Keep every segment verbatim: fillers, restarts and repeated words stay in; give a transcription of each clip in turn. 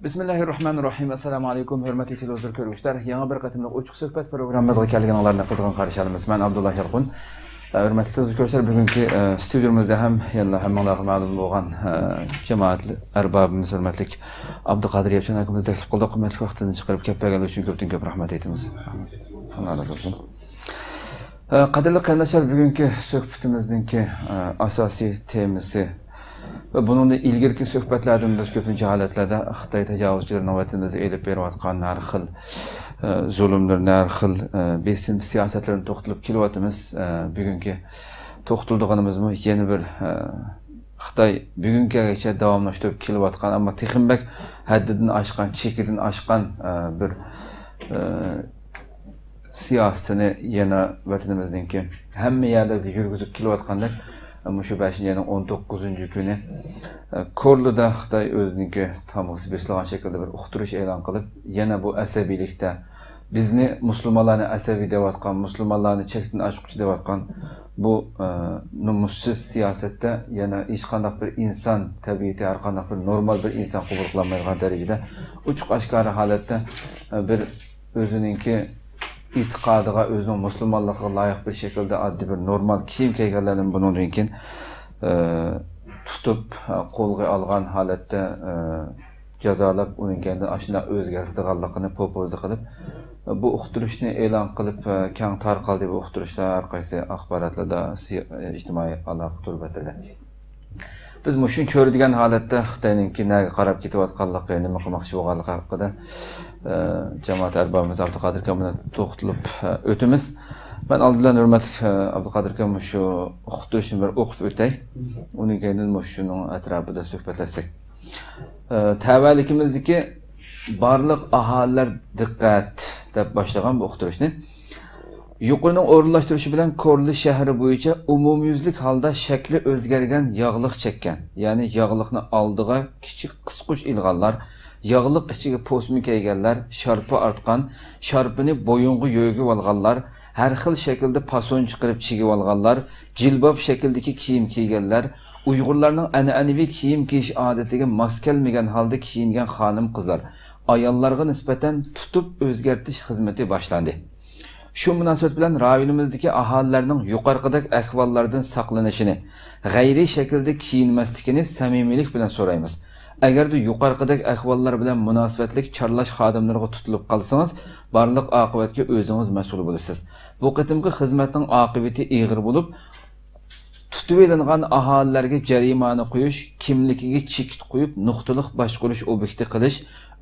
بىسمىللاھىررەھمانىررەھىم. ئەسسالامۇ ئەلەيكۇم، ھۆرمەتلىك تېلېۋىزور كۆرگۈچىلەر. يېڭى بىر قېتىملىق ئوچۇق سۆھبەت پروگراممىمىزغا كەلگىنىڭلارنى قىزغىن قارشى ئالىمىز. مەن ئابدۇللا يالقۇن. ھۆرمەتلىك تېلېۋىزور كۆرگۈچىلەر، بۈگۈنكى، ئە، ستۇدىيومىزدا ھەم يەنىلا ھەممىڭلارغا مەلۇم بولغان، ئە، جامائەت ئەربابىمىز ھۆرمەتلىك ئابدۇقادىر ياپچان ئاكىمىزنى تەكلىپ قىلدۇق. قىممەتلىك ۋاقتىنى چىقىرىپ كەپ بەرگەنلىكى ئۈچۈن كۆپتىن كۆپ رەھمەت ئېيتىمىز. ئاللا رازى بولسۇن. ئە، قەدىرلىك قېرىنداشلار، بۈگۈنكى سۆھبىتىمىزنىڭكى، ئە، ئاساسىي تېمىسى ۋە بۇنىڭدىن ئىلگىرىكى سۆھبەتلەردىن بىز كۆپىنچە ھالەتلەردە خىتاي تاجاۋۇزچىلىرىنىڭ ۋەتىنىمىزدە ئېلىپ بېرىۋاتقان ھەر خىل، ئە، زۇلۇملىرىنى، ھەر خىل، ئە، بېسىم سىياسەتلىرىنى توختىلىپ كېلىۋاتىمىز. ئە، بۈگۈنكى توختىلىدىغىنىمىزمۇ يەنە بىر، ئە، خىتاي بۈگۈنگىچە داۋاملاشتۇرۇپ كېلىۋاتقان، ئەمما تېخىمۇ بەك ھەددىدىن ئاشقان، چېكىدىن ئاشقان، ئە، بىر، ئە، سىياسىتىنى يەنە ۋەتىنىمىزنىڭكى ھەممە يەرلىرىدە يۈرگۈزۈپ كېلىۋاتقاندەك، مۇشۇ بەشىنچى ئاينىڭ ئون توققۇزىنچى كۈنى، ئە، كورلىدا خىتاي ئۆزىنىڭكى تامغىسى بېسىلغان شەكىلدە بىر ئۇقتۇرۇش ئېلان قىلىپ، يەنە بۇ ئەسەبىيلىكتە بىزنى مۇسۇلمانلارنى ئەسەبىي دەۋاتقان، مۇسۇلمانلارنى چەكتىن ئاشقۇچى دەۋاتقان بۇ، ئە، نومۇسسىز سىياسەتتە يەنە ھېچقانداق بىر ئىنسان تەبىئىتى، ھەرقانداق بىر نورمال بىر ئىنسان قوبۇل قىلالمايدىغان دەرىجىدە ئوچۇق ئاشكارا ھالەتتە، ئە، بىر ئۆزىنىڭكى ئېتىقادىغا، ئۆزىنىڭ مۇسۇلمانلىقىغا لايىق بىر شەكىلدە ئاددىي بىر نورمال كىيىم كىيگەنلەرنى بۇنىڭدىن كېيىن، ئە، تۇتۇپ، ئە، قولغا ئالغان ھالەتتە، ئە، جازالاپ، ئۇنىڭ كەينىدىن ئاشۇنداق ئۆزگەرتىدىغانلىقىنى پوپوزا قىلىپ، بۇ ئۇقتۇرۇشنى ئېلان قىلىپ، كەڭ تارقالدى بۇ ئۇقتۇرۇشلار ھەر قايسى ئاخباراتلاردا، سىي-، ئىجتىمائىي ئالاقە تور بەتلىرىدە. بىز مۇشۇنى كۆرىدىغان ھالەتتە خىتاينىڭكى نەگە قاراپ كېتىۋاتقانلىقى، نېمە قىلماقچى بولغانلىقى ھەققىدە، ئە، جامائەت ئەربابىمىز ئابدۇقادىر ئاكا بىلەن توختىلىپ، ئە، ئۆتىمىز. مەن ئالدى بىلەن ھۆرمەتلىك، ئە، ئابدۇقادىر ئاكا مۇشۇ ئۇقتۇرۇشنى بىر ئوقۇپ ئۆتەي. ئۇنىڭ كەينىدىن مۇشۇنىڭ ئەتراپىدا سۆھبەتلەشسەك. ئە، تەۋەلىكىمىزدىكى بارلىق ئاھالىلەر دىققەت دەپ باشلىغان بۇ ئۇقتۇرۇشنى. يۇقىرىنىڭ ئورۇنلاشتۇرۇشى بىلەن كورلا شەھىرى بويىچە ئومۇميۈزلۈك ھالدا شەكلى ئۆزگەرگەن ياغلىق چەككەن، يەنى ياغلىقنى ئالدىغا كىچىك قىسقۇچ ئېلىغانلار، ياغلىق ئىچىگە پوسما كىيگەنلەر، شارپا ئارتقان، شارپىنى بويۇنغا يۆگىۋالغانلار، ھەر خىل شەكىلدە پاسون چىقىرىپ چىگىۋالغانلار، جىلباب شەكلىدىكى كىيىم كىيگەنلەر، ئۇيغۇرلارنىڭ ئەنئەنىۋى كىيىم كىيىش ئادىتىگە ماس كەلمىگەن ھالدا كىيىنگەن خانىم-قىزلار، ئاياللارغا نىسبەتەن تۇتۇپ ئۆزگەرتىش خىزمىتى باشلاندى. شۇ مۇناسىۋەت بىلەن رايونىمىزدىكى ئاھالىلەرنىڭ يۇقىرىقىدەك ئەھۋاللاردىن ساقلىنىشىنى، غەيرىي شەكىلدە كىيىنمەسلىكىنى سەمىمىيلىك بىلەن سورايمىز. ئەگەردە يۇقىرىقىدەك ئەھۋاللار بىلەن مۇناسىۋەتلىك چارلاش خادىملىرىغا تۇتۇلۇپ قالسىڭىز، بارلىق ئاقىۋەتكە ئۆزىڭىز مەسئۇل بولىسىز. بۇ قېتىمقى خىزمەتنىڭ ئاقىۋىتى ئېغىر بولۇپ، تۇتۇۋېلىنغان ئاھالىلەرگە جەرىمانە قويۇش، كىملىكىگە چېكىت قويۇپ، نۇقتىلىق باشقۇرۇش ئوبيېكتى قىلىش،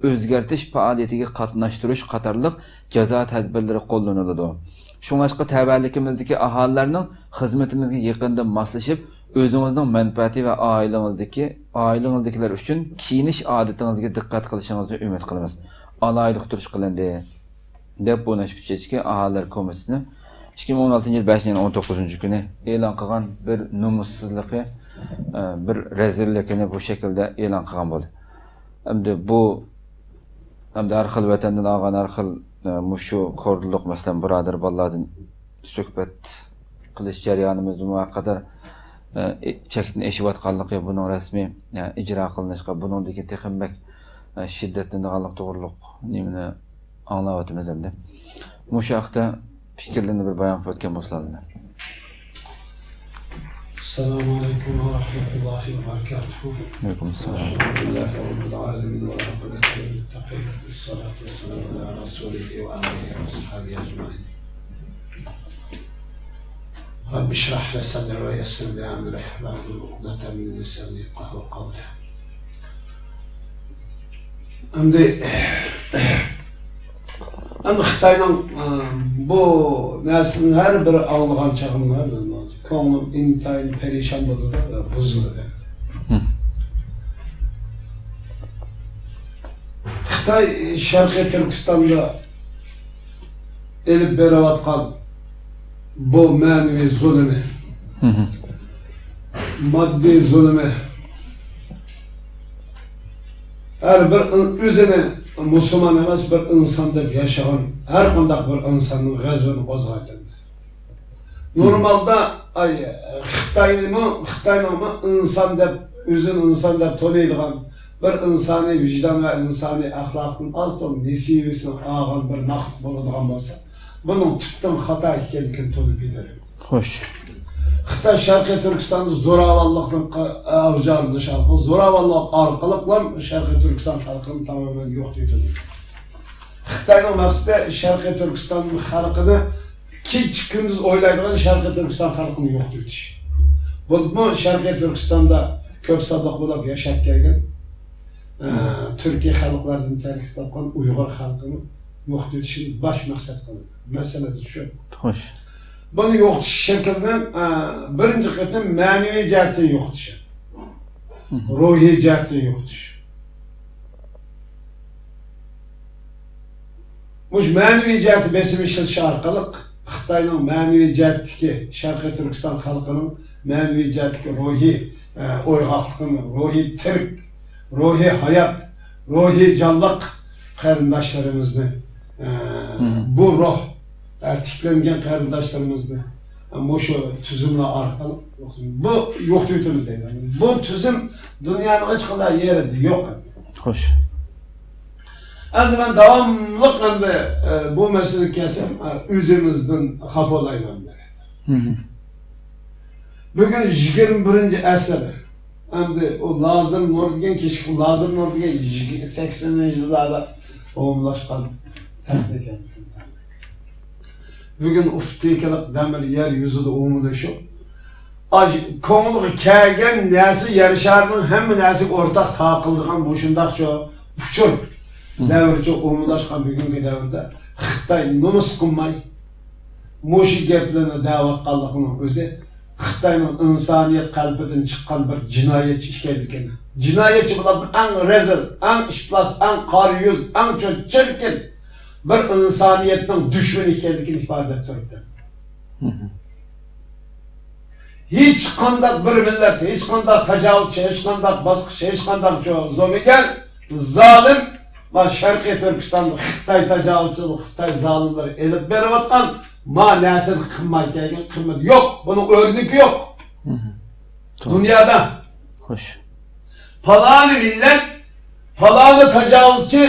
ئۆزگەرتىش پائالىيىتىگە قاتناشتۇرۇش قاتارلىق جازا تەدبىرلىرى قوللىنىلىدۇ. شۇڭلاشقا تەۋەلىكىمىزدىكى ئاھالىلەرنىڭ خىزمىتىمىزگە يېقىندىن ماسلىشىپ، ئۆزىڭىزنىڭ مەنپەئەتى ۋە ئائىلىڭىزدىكى، ئائىلىڭىزدىكىلەر ئۈچۈن كىيىنىش ئادىتىڭىزگە دىققەت قىلىشىڭىزنى ئۈمىد قىلىمىز. ئالاھىدە ئۇقتۇرۇش قىلىندى، دەپ بۇ نەشپۈت چېچىكى ئاھالىلەر كومىتېتىنىڭ ئىككى مىڭ ئون ئالتىنچى يىل بەشىنچى ئاينىڭ ئون توققۇزىنچى كۈنى ئېلان قىلغان بىر نومۇسسىزلىقى، ئە، بىر رەزىللىكىنى بۇ شەكىلدە ئېلان قىلغان بولدى. ئەمدى بۇ، ئەمدى ھەر خىل ۋەتەندىن ئالغان ھەر خىل، ئە، مۇشۇ كوردىلىق، مەسىلەن، بۇرادەر بالىلاردىن سۆھبەت قىلىش جەريانىمىزدىمۇ ھەر قەدەر، ئە، ئى-، چەكتىن ئېشىۋاتقانلىقى، بۇنىڭ رەسمىي، ئە، ئىجرا قىلىنىشقا، بۇنىڭدىن كېيىن تېخىمۇ بەك، ئە، شىددەتلىنىدىغانلىق توغرۇلۇق نېمىنى ئاڭلاۋاتىمىز ئەمدى. مۇشۇ ھەقتە پىكىرلىرىنى بىر بايان قىلىپ ئۆتكەن بولسا. السلام عليكم ورحمة الله وبركاته. وعليكم السلام. الحمد لله رب العالمين والعاقبة للمتقين والصلاة والسلام على رسوله وآله وأصحابه أجمعين. رب اشرح لي صدري ويسر لي أمري واحلل عقدة من لساني يفقهوا قولي. ئەمدى، ئەمدى خىتاينىڭ، ئە، بۇ نەرسىنى ھەر بىر ئاڭلىغان چېغىمدا كۆڭلۈم ئىنتايىن پەرىشان بولىدۇ، بۇزۇلىدۇ. خىتاي شەرقىي تۈركىستاندا ئېلىپ بېرىۋاتقان بۇ مەنىۋى زۇلۇمى، ماددىي زۇلۇمى، ھەر بىر ئىن-، ئۆزىنى مۇسۇلمان ئەمەس، بىر ئىنسان دەپ ياشىغان ھەر قانداق بىر ئىنساننىڭ غەزىپىنى قوزغايدۇ. نورمالدا، ئاي، خىتاينىمۇ، خىتاينىڭمۇ ئىنسان دەپ، ئۆزىنى ئىنسان دەپ تونۇيدىغان بىر ئىنسانىي ۋىجدان ۋە ئىنسانىي ئەخلاقتىن ئاز توم نېسىۋىسىنى ئالغان بىر مەخلۇق بولىدىغان بولسا، بۇنىڭ تۈپتىن خاتا ئىكەنلىكىنى تونۇپ يېتىلىدۇ. خوش. خىتاي شەرقىي تۈركىستاندا زوراۋانلىقنى ئاۋج ئالدۇرۇش ئارقىلىق، زوراۋانلىق ئارقىلىقلا شەرقىي تۈركىستان خەلقىنى تامامەن يوقىتىۋېتىدۇ. خىتاينىڭ مەقسىتى شەرقىي تۈركىستان خەلقىنى، كېچە كۈندۈز ئويلايدىغان شەرقىي تۈركىستان خەلقىنى يوقىتىۋېتىش. بولۇپمۇ شەرقىي تۈركىستاندا كۆپ سانلىق بولۇپ ياشاپ كەلگەن، ئە، تۈركىي خەلقلەردىن تەركىب تاپقان ئۇيغۇر خەلقىنى يوقىتىۋېتىشنى باش مەقسەت قىلىدۇ. مەسىلە شۇ. خوش. بۇنى يوقىتىش شەكلىنىڭ، ئە، بىرىنچى قېتىم مەنىۋى جەھەتتىن يوقىتىش. روھىي جەھەتتىن يوقىتىش. مۇشۇ مەنىۋى جەھەتتە بېسىم ئىشلىتىش ئارقىلىق خىتاينىڭ مەنىۋى جەھەتتىكى، شەرقىي تۈركىستان خەلقىنىڭ مەنىۋى جەھەتتىكى روھىي، ئە، ئويغاقلىقىنى، روھىي تىرىك، روھىي ھايات، روھىي جانلىق قېرىنداشلىرىمىزنى، ئە، بۇ روھ، ئە، تىكلەنگەن قېرىنداشلىرىمىزنى، ئە، مۇشۇ تۈزۈملەر ئارقىلىق بۇ يوقىتىۋېتىمىز دەيدۇ. بۇ تۈزۈم دۇنيانىڭ ھېچقانداق يېرىدە يوق. خوش. ئەمدى مەن داۋاملىق ئەمدى، ئە، بۇ مەسىلىگە كەلسەم، ئە، ئۆزىمىزدىن خاپا بولايمەن دەيدۇ. بۈگۈن يىگىرمە بىرىنچى ئەسىر. ئەمدى ئۇ لازىم نۇر دېگەن كېچىكىپ، لازىم نۇر دېگەن يىگىرمە، سەكسىنىنچى يىللاردا ئومۇملاشقان تېخنىكا. بۈگۈن ئۇفۇقتىكىلىق دەمىر يەر يۈزىدە ئومۇملىشىپ، ئاج-، كۆڭلىگە كەلگەن نەرسە يەر شارىنىڭ ھەممە نەرسىگە ئورتاق تاقىلىدىغان مۇشۇنداق شۇ ئۇچۇر دەۋرىچە ئومۇملاشقان بۈگۈنكى دەۋردە خىتاي نومۇس قىلماي، مۇشۇ گەپلەرنى دەۋاتقانلىقىنىڭ ئۆزى خىتاينىڭ ئىنسانىيەت قەلبىدىن چىققان بىر جىنايەتچى ئىكەنلىكىنى، جىنايەتچى بولۇپ ئەڭ رەزىل، ئەڭ ئىپلاس، ئەڭ قارا يۈز، ئەڭ چۆ-، چىركىن بىر ئىنسانىيەتنىڭ دۈشمىنى ئىكەنلىكىنى ئىپادىلەپ تۇرۇپتۇ. ھېچقانداق بىر مىللەت، ھېچقانداق تاجاۋۇزچى، ھېچقانداق باسقۇچى، ھېچقانداق چۆ-، زومىگەر، زالىم، ما شەرقىي تۈركىستاندا خىتاي تاجاۋۇزچىلىقى، خىتاي زالىملىرى ئېلىپ بېرىۋاتقان ما نەرسىنى قىلماي كەلگەن قىممىتى يوق. بۇنىڭ ئۆرنىكى يوق. توغرا. دۇنيادا. خوش. پالانى مىللەت، پالانى تاجاۋۇزچى،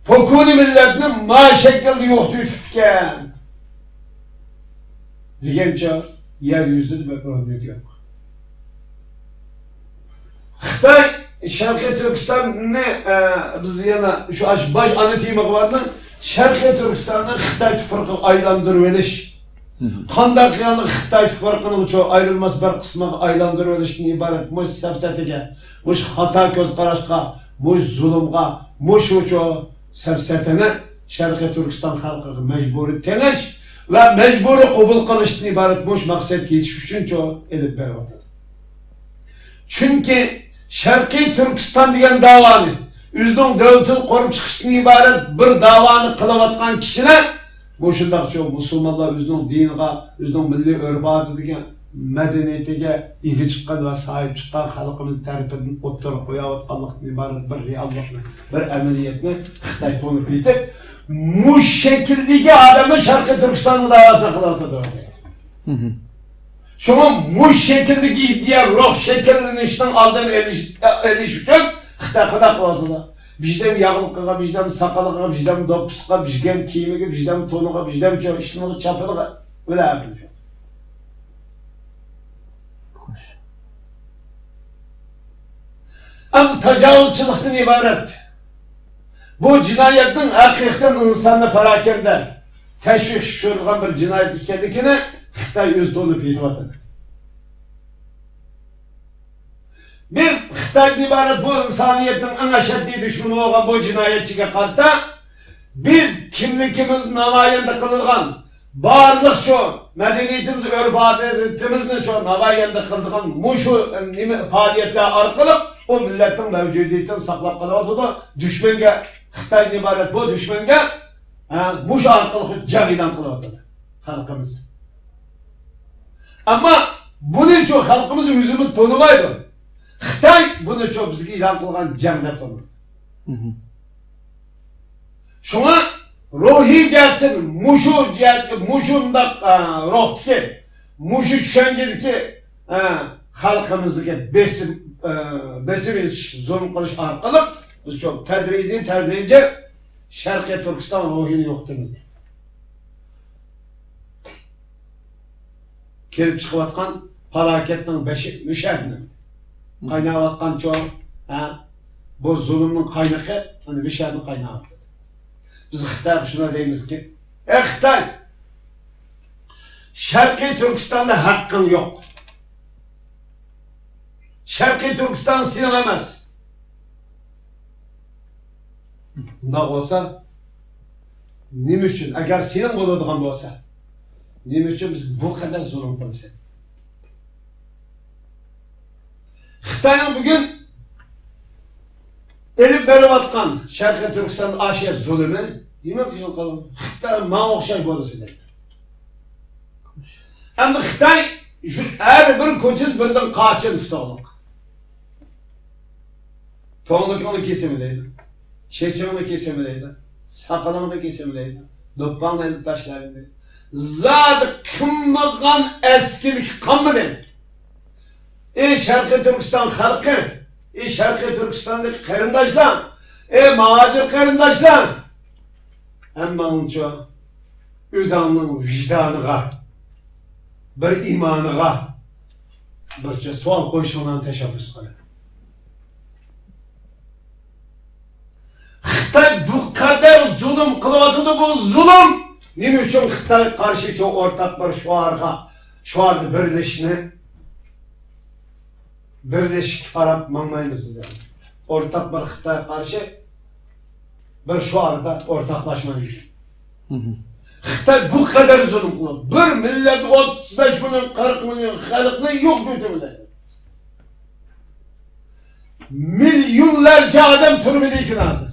پوكۇنى مىللەتنى ما شەكىلدە يوقىتىۋېتىپتىكەن دېگەنچە يەر يۈزىدە بىر ئۆرنىكى يوق. خىتاي شەرقىي تۈركىستاننى، ئە، بىز يەنە شۇ ئاش-، باش ئانا تېمىغا باردۇق. شەرقىي تۈركىستاننى خىتاي تۇپرىقىغا ئايلاندۇرۇۋېلىش. قانداق قىلغاندا خىتاي تۇپرىقىنىڭ شۇ ئايرىلماس بىر قىسمىغا ئايلاندۇرۇۋېلىشتىن ئىبارەت مۇشۇ سەپسەتىگە، مۇشۇ خاتا كۆز قاراشقا، مۇشۇ زۇلۇمغا، مۇشۇ شۇ سەپسەتىنى شەرقىي تۈركىستان خەلقىگە مەجبۇرىي تېڭىش ۋە مەجبۇرىي قوبۇل قىلىشتىن ئىبارەت مۇشۇ مەقسەتكە يېتىش ئۈچۈن شۇ ئېلىپ بېرىۋاتىدۇ. چۈنكى شەرقىي تۈركىستان دېگەن داۋانى، ئۆزىنىڭ دۆلىتىنى قۇرۇپ چىقىشتىن ئىبارەت بىر داۋانى قىلىۋاتقان كىشىلەر مۇشۇنداق شۇ مۇسۇلمانلار ئۆزىنىڭ دىنىغا، ئۆزىنىڭ مىللىي ئۆرپ-ئادىتىگە، مەدەنىيىتىگە ئىگە چىققان ۋە ساھىب چىققان خەلقىمىز تەرىپىدىن ئوتتۇرىغا قويۇۋاتقانلىقتىن ئىبارەت بىر رېئاللىقنى، بىر ئەمەلىيەتنى خىتاي تونۇپ يېتىپ، مۇشۇ شەكىلدىكى ئادەملەر شەرقىي تۈركىستاننىڭ داۋاسىنى قىلىۋاتىدۇ. شۇڭا مۇشۇ شەكىلدىكى ئىدىيە، روھ شەكىللىنىشنىڭ ئالدىنى ئېلىش، ئېلىش ئۈچۈن خىتاي قانداق قىلىۋاتىدۇ؟ بىردەم ياغلىقىغا، بىردەم ساقىلىغا، بىردەم دوپپىسىغا، بىردەم كىيىمىگە، بىردەم تونىغا، بىردەم چۆ-، ئىشتىنىغا، چاپىنىغا بىلەن ئەمدى تاجاۋۇزچىلىقتىن ئىبارەت. بۇ جىنايەتنىڭ ھەقىقەتەن ئىنساننى پاراكەندە، تەشۋىشكە چۈشۈرىدىغان بىر جىنايەت ئىكەنلىكىنى خىتاي ئۆزى تونۇپ يېتىۋاتىدۇ. بىز خىتايدىن ئىبارەت بۇ ئىنسانىيەتنىڭ ئەڭ ئەشەددىي دۈشمىنى بولغان بۇ جىنايەتچىگە قارىتا، بىز كىملىكىمىزنى نامايەندە قىلىدىغان، بارلىق شۇ مەدەنىيىتىمىز، ئۆرپ-ئادىتىمىزنى شۇ نامايەندە قىلىدىغان مۇشۇ نېمە پائالىيەتلەر ئارقىلىق ئۇ مىللەتنىڭ مەۋجۇدىيىتىنى ساقلاپ قېلىۋاتىدۇ. دۈشمەنگە، خىتايدىن ئىبارەت بۇ دۈشمەنگە، ھە، مۇشۇ ئارقىلىق جەڭ ئېلان قىلىۋاتىدۇ خەلقىمىز. ئەمما بۇنى شۇ خەلقىمىز ئۆزىمىز تونۇمايدۇ. خىتاي بۇنى شۇ بىزگە ئېلان قىلغان جەڭ دەپ تونۇيدۇ. شۇڭا روھىي جەھەتتىن مۇشۇ جەھەتكە، مۇشۇنداق، ئا، روھتىكى، مۇشۇ چۈشەنچىدىكى، ئا، خەلقىمىزدىكى بېسىم، ئە، بېسىم ئېتىش، زۇلۇم قىلىش ئارقىلىق بىز شۇ تەدرىجىي، تەدرىجىي شەرقىي تۈركىستان روھىنى يوقىتىمىز. كېلىپ چىقىۋاتقان پالاكەتنىڭ بېشى مۇشۇ يەردىن قايناۋاتقان چوڭ، ھە؟ بۇ زۇلۇمنىڭ قاينىقى مانا مۇشۇ يەردىن قايناۋاتىدۇ. بىز خىتايغا شۇنداق دەيمىزكى، ئەي خىتاي، شەرقىي تۈركىستاندا ھەققىڭ يوق. شەرقىي تۈركىستان سېنىڭ ئەمەس. ئۇنداق بولسا، نېمە ئۈچۈن، ئەگەر سېنىڭ بولىدىغان بولسا، نېمە ئۈچۈن بىز بۇ قەدەر زۇلۇم قىلىسەن؟ خىتاينىڭ بۈگۈن ئېلىپ بېرىۋاتقان شەرقىي تۈركىستان ئاشۇ زۇلۇمى، نېمە قىلغان؟ خىتاي ماڭا ئوخشاش بولسا دەيدۇ. ئەمدى خىتاي ھەر بىر كوچىدا بىردىن قاچىنى تۇتۇۋالدۇق. كۆڭلىكىڭنى كېسىمەن دەيدۇ. چېچىڭنى كېسىمەن دەيدۇ. ساقىلىڭنى كېسىمەن دەيدۇ. دوپپاڭنى ئېلىپ تاشلايمەن دەيدۇ. زادى قىلمىغان ئەسكىلىك قالمىدى. ئى شەرقىي تۈركىستان خەلقى، ئى شەرقىي تۈركىستاندىكى قېرىنداشلار، ئى مۇھاجىر قېرىنداشلار، ھەممىڭلارچۇ ئۆزۈڭنىڭ ۋىجدانىغا، بىر ئىمانىغا بىرچە سوئال قويۇشۇڭلارنى تەشەببۇس قىلىمەن. خىتاي بۇ قەدەر زۇلۇم قىلىۋاتىدۇ، بۇ زۇلۇم. نېمە ئۈچۈن خىتايغا قارشى شۇ ئورتاق بىر شوئارغا، شوئاردا بىرلىشىشنى، بىرلىشىشكە قاراپ ماڭمايمىز بىز؟ ئورتاق بىر خىتايغا قارشى بىر شوئاردا ئورتاقلاشمايمىز. خىتاي بۇ قەدەر زۇلۇم قىلىپ، بىر مىللەت ئوتتۇز بەش مىليون، قىرىق مىليون خەلقنى يوق ئېتىۋېتىدۇ. مىليونلارچە ئادەم تۈرمىدە ئىكەن ھازىر.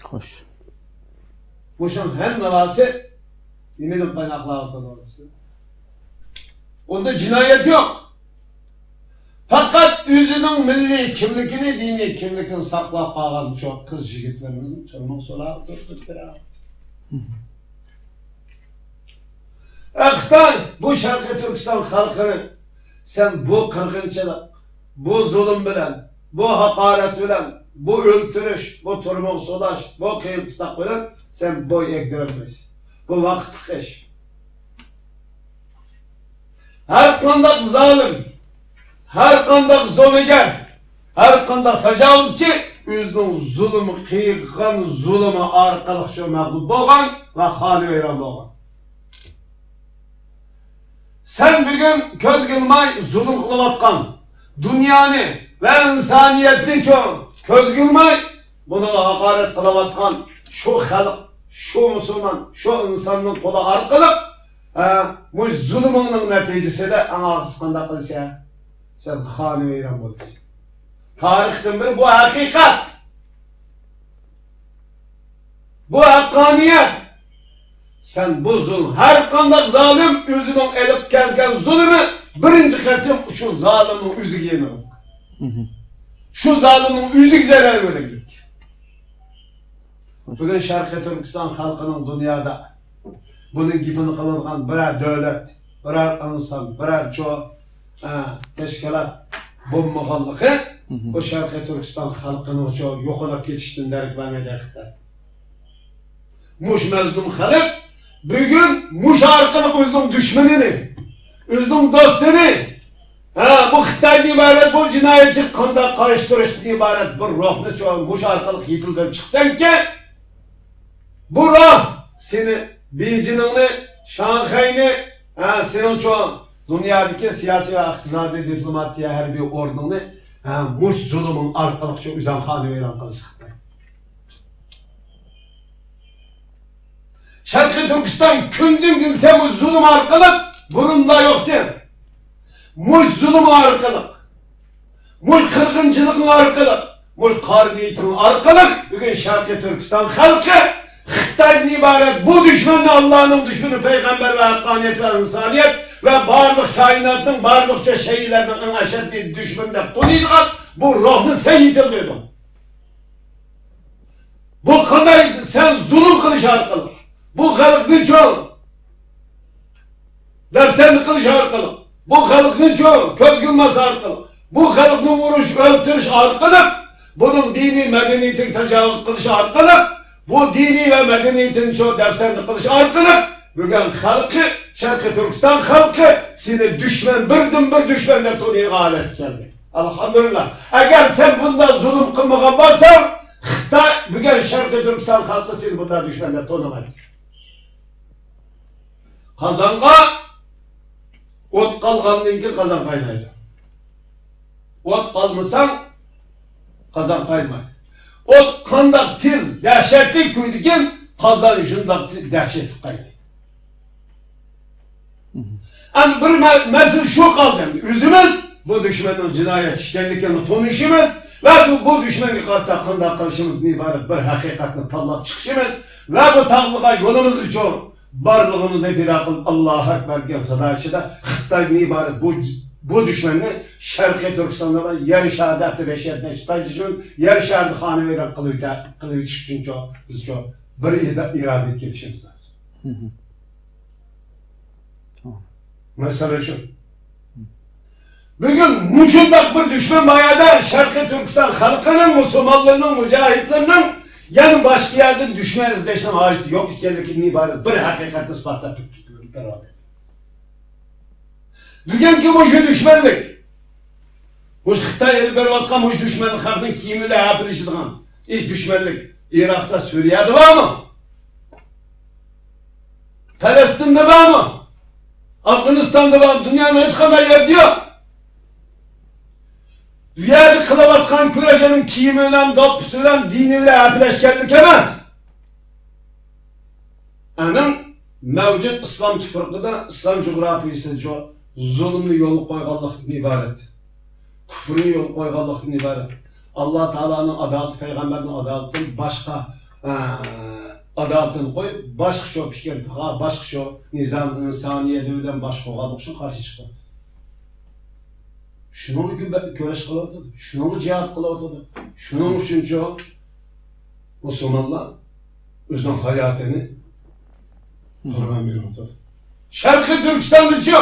خوش. مۇشۇنىڭ ھەممىسى نېمىدىن قايناقلاۋاتىدۇ دېسە، ئۇندا جىنايەت يوق. پەقەت ئۆزىنىڭ مىللىي كىملىكىنى، دىنىي كىملىكىنى ساقلاپ قالغان شۇ قىز يىگىتلىرىمىزنى تۈرمىگە سولاۋاتىدۇ. ئەي خىتاي، بۇ شەرقىي تۈركىستان خەلقىنى سەن بۇ قىرغىنچىلىق، بۇ زۇلۇم بىلەن، بۇ ھاقارەت بىلەن، بۇ ئۆلتۈرۈش، بۇ تۈرمىگە سولاش، بۇ قىيىن قىستاق بىلەن سەن بوي ئەگدۈرەلمەيسەن. بۇ ۋاقىتلىق ئىش. ھەر قانداق زالىم، ھەر قانداق زومىگەر، ھەر قانداق تاجاۋۇزچى ئۆزىنىڭ زۇلۇم قىلغان زۇلۇمى ئارقىلىق شۇ مەغلۇپ بولغان ۋە خانىۋەيران بولغان. سەن بۈگۈن كۆزگە ئىلماي زۇلۇم قىلىۋاتقان، دۇنيانى ۋە ئىنسانىيەتنى چوڭ كۆزگە ئىلماي بۇنىڭغا ھاقارەت قىلىۋاتقان شۇ خەلق، شۇ مۇسۇلمان، شۇ ئىنساننىڭ قولى ئارقىلىق، ھە، مۇشۇ زۇلۇمۇڭنىڭ نەتىجىسىدە ئەڭ ئاخىرسى قانداق قىلىسەن؟ سەن خانىۋەيران بولىسەن. تارىختىن بىر بۇ ھەقىقەت. بۇ ھەققانىيەت. سەن بۇ زۇلۇم، ھەر قانداق زالىم ئۆزىنىڭ ئېلىپ كەلگەن زۇلۇمى بىرىنچى قېتىم شۇ زالىمنىڭ ئۆزىگە يېنىلىدۇ. شۇ زالىمنىڭ ئۆزىگە زەرەر بېرىدۇ. بۈگۈن شەرقىي تۈركىستان خەلقىنىڭ دۇنيادا بۇنىڭ گېپىنى قىلىدىغان بىرەر دۆلەت، بىرەر ئىنسان، بىرەر چو، ئە، تەشكىلات بولمىغانلىقى بۇ شەرقىي تۈركىستان خەلقىنىڭ چو يوقىلىپ كېتىشىدىن دېرەك بەرمەيدۇ ھەقىقەتەن. مۇشۇ مەزلۇم خەلق بۈگۈن مۇشۇ ئارقىلىق ئۆزىنىڭ دۈشمىنىنى، ئۆزىنىڭ دوستىنى، ھە، بۇ خىتايدىن ئىبارەت بۇ جىنايەتچى قانداق قارشى تۇرۇشتىن ئىبارەت بىر روھنى چو-، مۇشۇ ئارقىلىق يېتىلدۈرۈپ چىقسەنكى، بۇ روھ سېنى بېيجىڭنى، شاڭخەينى، ھە، سېنىڭچۇ دۇنيادىكى سىياسىي ۋە ئىقتىسادىي، دىپلوماتىيە، ھەربىي ئورنۇڭنى، ھە، مۇشۇ زۇلۇمۇڭ ئارقىلىق شۇ ئۆزۈڭ خانىۋەيران قىلىسەن. شەرقىي تۈركىستان كۈندىن كۈن سەن بۇ زۇلۇم ئارقىلىق بۇرۇنلا يوقتى. مۇشۇ زۇلۇم ئارقىلىق، مۇشۇ قىرغىنچىلىقىڭ ئارقىلىق، مۇشۇ قارا نىيىتىڭ ئارقىلىق بۈگۈن شەرقىي تۈركىستان خەلقى خىتايدىن ئىبارەت بۇ دۈشمەننى ئاللانىڭ دۈشمىنى، پەيغەمبەر ۋە ھەققانىيەت ۋە ئىنسانىيەت ۋە بارلىق كائىناتنىڭ، بارلىقچە شەيئىلەرنىڭ ئەڭ ئەشەددىي دۈشمىنى دەپ تونۇيدىغان بۇ روھنى سەن يېتىلدۈردۈڭ. بۇ قانداق سەن زۇلۇم قىلىش ئارقىلىق، بۇ خەلقنى چوڭ دەپسەندە قىلىش ئارقىلىق، بۇ خەلقنىچۇ كۆزگە ئىلماس ئارقىلىق، بۇ خەلقنى ئۇرۇش، ئۆلتۈرۈش ئارقىلىق، بۇنىڭ دىنىي مەدەنىيىتىگە تاجاۋۇز قىلىش ئارقىلىق، بۇ دىنىي ۋە مەدەنىيىتىنىچۇ دەپسەندە قىلىش ئارقىلىق، بۈگۈن خەلقى، شەرقىي تۈركىستان خەلقى سېنى دۈشمەن، بىردىنبىر دۈشمەن دەپ تونۇيدىغان ھالەتكە كەلدى. ئەلھەمدۇلىللا. ئەگەر سەن بۇنداق زۇلۇم قىلمىغان بولساڭ، خىتاي بۈگۈن شەرقىي تۈركىستان خەلقى سېنى بۇنداق دۈشمەن دەپ تونۇمايدۇ. قازانغا ئوت قالغاندىن كېيىن قازان قاينايدۇ. ئوت قالمىساڭ، قازان قاينىمايدۇ. ئوت قانداق تېز، دەھشەتلىك كۈيىدىكىن، قازان شۇنداق تېز، دەھشەتلىك قاينايدۇ. ئەمدى بىر مە-، مەسىلە شۇ قالدى. ئەمدى ئۆزىمىز بۇ دۈشمەننىڭ جىنايەتچى ئىكەنلىكىنى تونۇشىمىز ۋە بۇ، بۇ دۈشمەنگە قارىتا قانداق قىلىشىمىزدىن ئىبارەت بىر ھەقىقەتنى تاللاپ چىقىشىمىز ۋە بۇ تاغلىغان يولىمىز ئۈچۈن بارلىقىمىزنى پىدا قىلىپ، «ئاللاھۇ ئەكبەر» دېگەن سادا ئىچىدە خىتايدىن ئىبارەت بۇ، بۇ دۈشمەننى شەرقىي تۈركىستاندا ۋە يەر شارىدا ھەتتا بەشەردە ئىشغالچى ئۈچۈن يەر شارىدا خانىۋەيران قىلىۋېتە-، قىلىۋېتىش ئۈچۈنچۇ بىزچۇ بىر ئىدا-، ئىرادىگە كېلىشىمىز لازىم. مەسىلە شۇ. بۈگۈن مۇشۇنداق بىر دۈشمەن بار يەردە شەرقىي تۈركىستان خەلقىنىڭ، مۇسۇلمانلىرىنىڭ، مۇجاھىدلىرىنىڭ يەنە باشقا يەردىن دۈشمەن ئىزدەشنىڭ ھاجىتى يوق ئىكەنلىكىدىن ئىبارەت بىر ھەقىقەتنى ئىسپاتلاپ بېرىۋاتىدۇ. بۈگۈنكى مۇشۇ دۈشمەنلىك، مۇشۇ خىتاي ئېلىپ بېرىۋاتقان مۇشۇ دۈشمەنلىك، خەقنىڭ كىيىمى بىلەن ھەپىلىشىدىغان ئىش دۈشمەنلىك ئىراقتا، سۈرىيەدە بارمۇ؟ پەلەستىندە بارمۇ؟ ئافغانىستاندا بارمۇ؟ دۇنيانىڭ ھېچقانداق يېرىدە يوق. بۇ يەردە قىلىۋاتقان كۈرەشنىڭ كىيىمى بىلەن، دوپپىسى بىلەن، دىنى بىلەن ھەپىلەشكەنلىك ئەمەس. ئەنىڭ مەۋجۇت ئىسلام تۇپرىقىدا، ئىسلام جۇغراپىيىسىدا زۇلۇمنى يولغا قويغانلىقتىن ئىبارەت. كۇفرنى يولغا قويغانلىقتىن ئىبارەت. ئاللا تائالانىڭ ئادالىتى، پەيغەمبەرنىڭ ئادالىتىدىن باشقا، ئە، ئادالىتىنى قويۇپ، باشقىچە پىكىر، باشقىچە نىزام، ئىنسانىيەت دېۋىدىن باشقا قويغانلىقى ئۈچۈن قارشى چىقىدۇ. شۇنىڭغا كۆ-، كۈرەش قىلىۋاتىدۇ. شۇنىڭغا جىھاد قىلىۋاتىدۇ. شۇنىڭ ئۈچۈنچۇ مۇسۇلمانلار ئۆزىنىڭ ھاياتىنى قۇربان بېرىۋاتىدۇ. شەرقىي تۈركىستاندىچۇ؟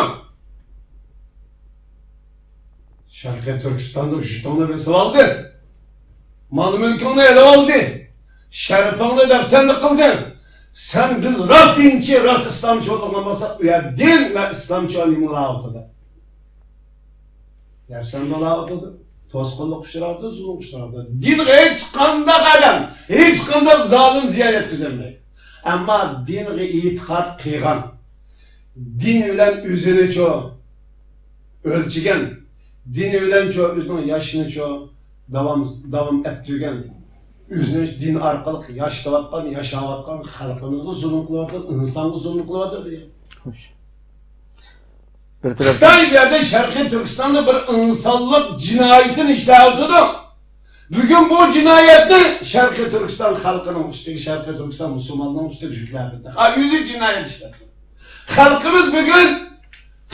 شەرقىي تۈركىستاندا يۇرتۇڭنى بېسىۋالدى. مال-مۈلكۈڭنى ئېلىۋالدى. شەرىپىڭنى دەپسەندە قىلدى. سەن، بىز راست دىنچى، راست ئىسلامچى بولغان بولساق، ئۇ يەر دىن ۋە ئىسلامچى نېمە بولاۋاتىدۇ؟ دەپسەندە بولاۋاتىدۇ. توسقۇنلۇق ئۇچراۋاتىدۇ، زۇلۇم ئۇچراۋاتىدۇ. دىنغا ھېچقانداق ئادەم، ھېچقانداق زالىم زىيان يەتكۈزەلمەيدۇ. ئەمما دىنغا ئېتىقاد قىلغان، دىن بىلەن ئۆزىنىچۇ ئۆلچىگەن، دىنى بىلەنچۇ ئۆزىنىڭ ياشىنىچۇ داۋام، داۋام ئەتتۈرگەن، ئۆزىنى دىن ئارقىلىق ياشىتىۋاتقان، ياشاۋاتقان خەلقىمىزغا زۇلۇم قىلىۋاتىدۇ، ئىنسانغا زۇلۇم قىلىۋاتىدۇ. خوش. بىر تەرەپ خىتاي بۇ يەردە شەرقىي تۈركىستاندا بىر ئىنسانلىق جىنايىتىنى ئىشلەۋاتىدۇ. بۈگۈن بۇ جىنايەتنى شەرقىي تۈركىستان خەلقىنىڭ ئۈستىگە، شەرقىي تۈركىستان مۇسۇلمانلىرىنىڭ ئۈستىگە يۈكلەپ بېرىدۇ. ھا، ئۆزى جىنايەت ئىشلەپتۇ. خەلقىمىز بۈگۈن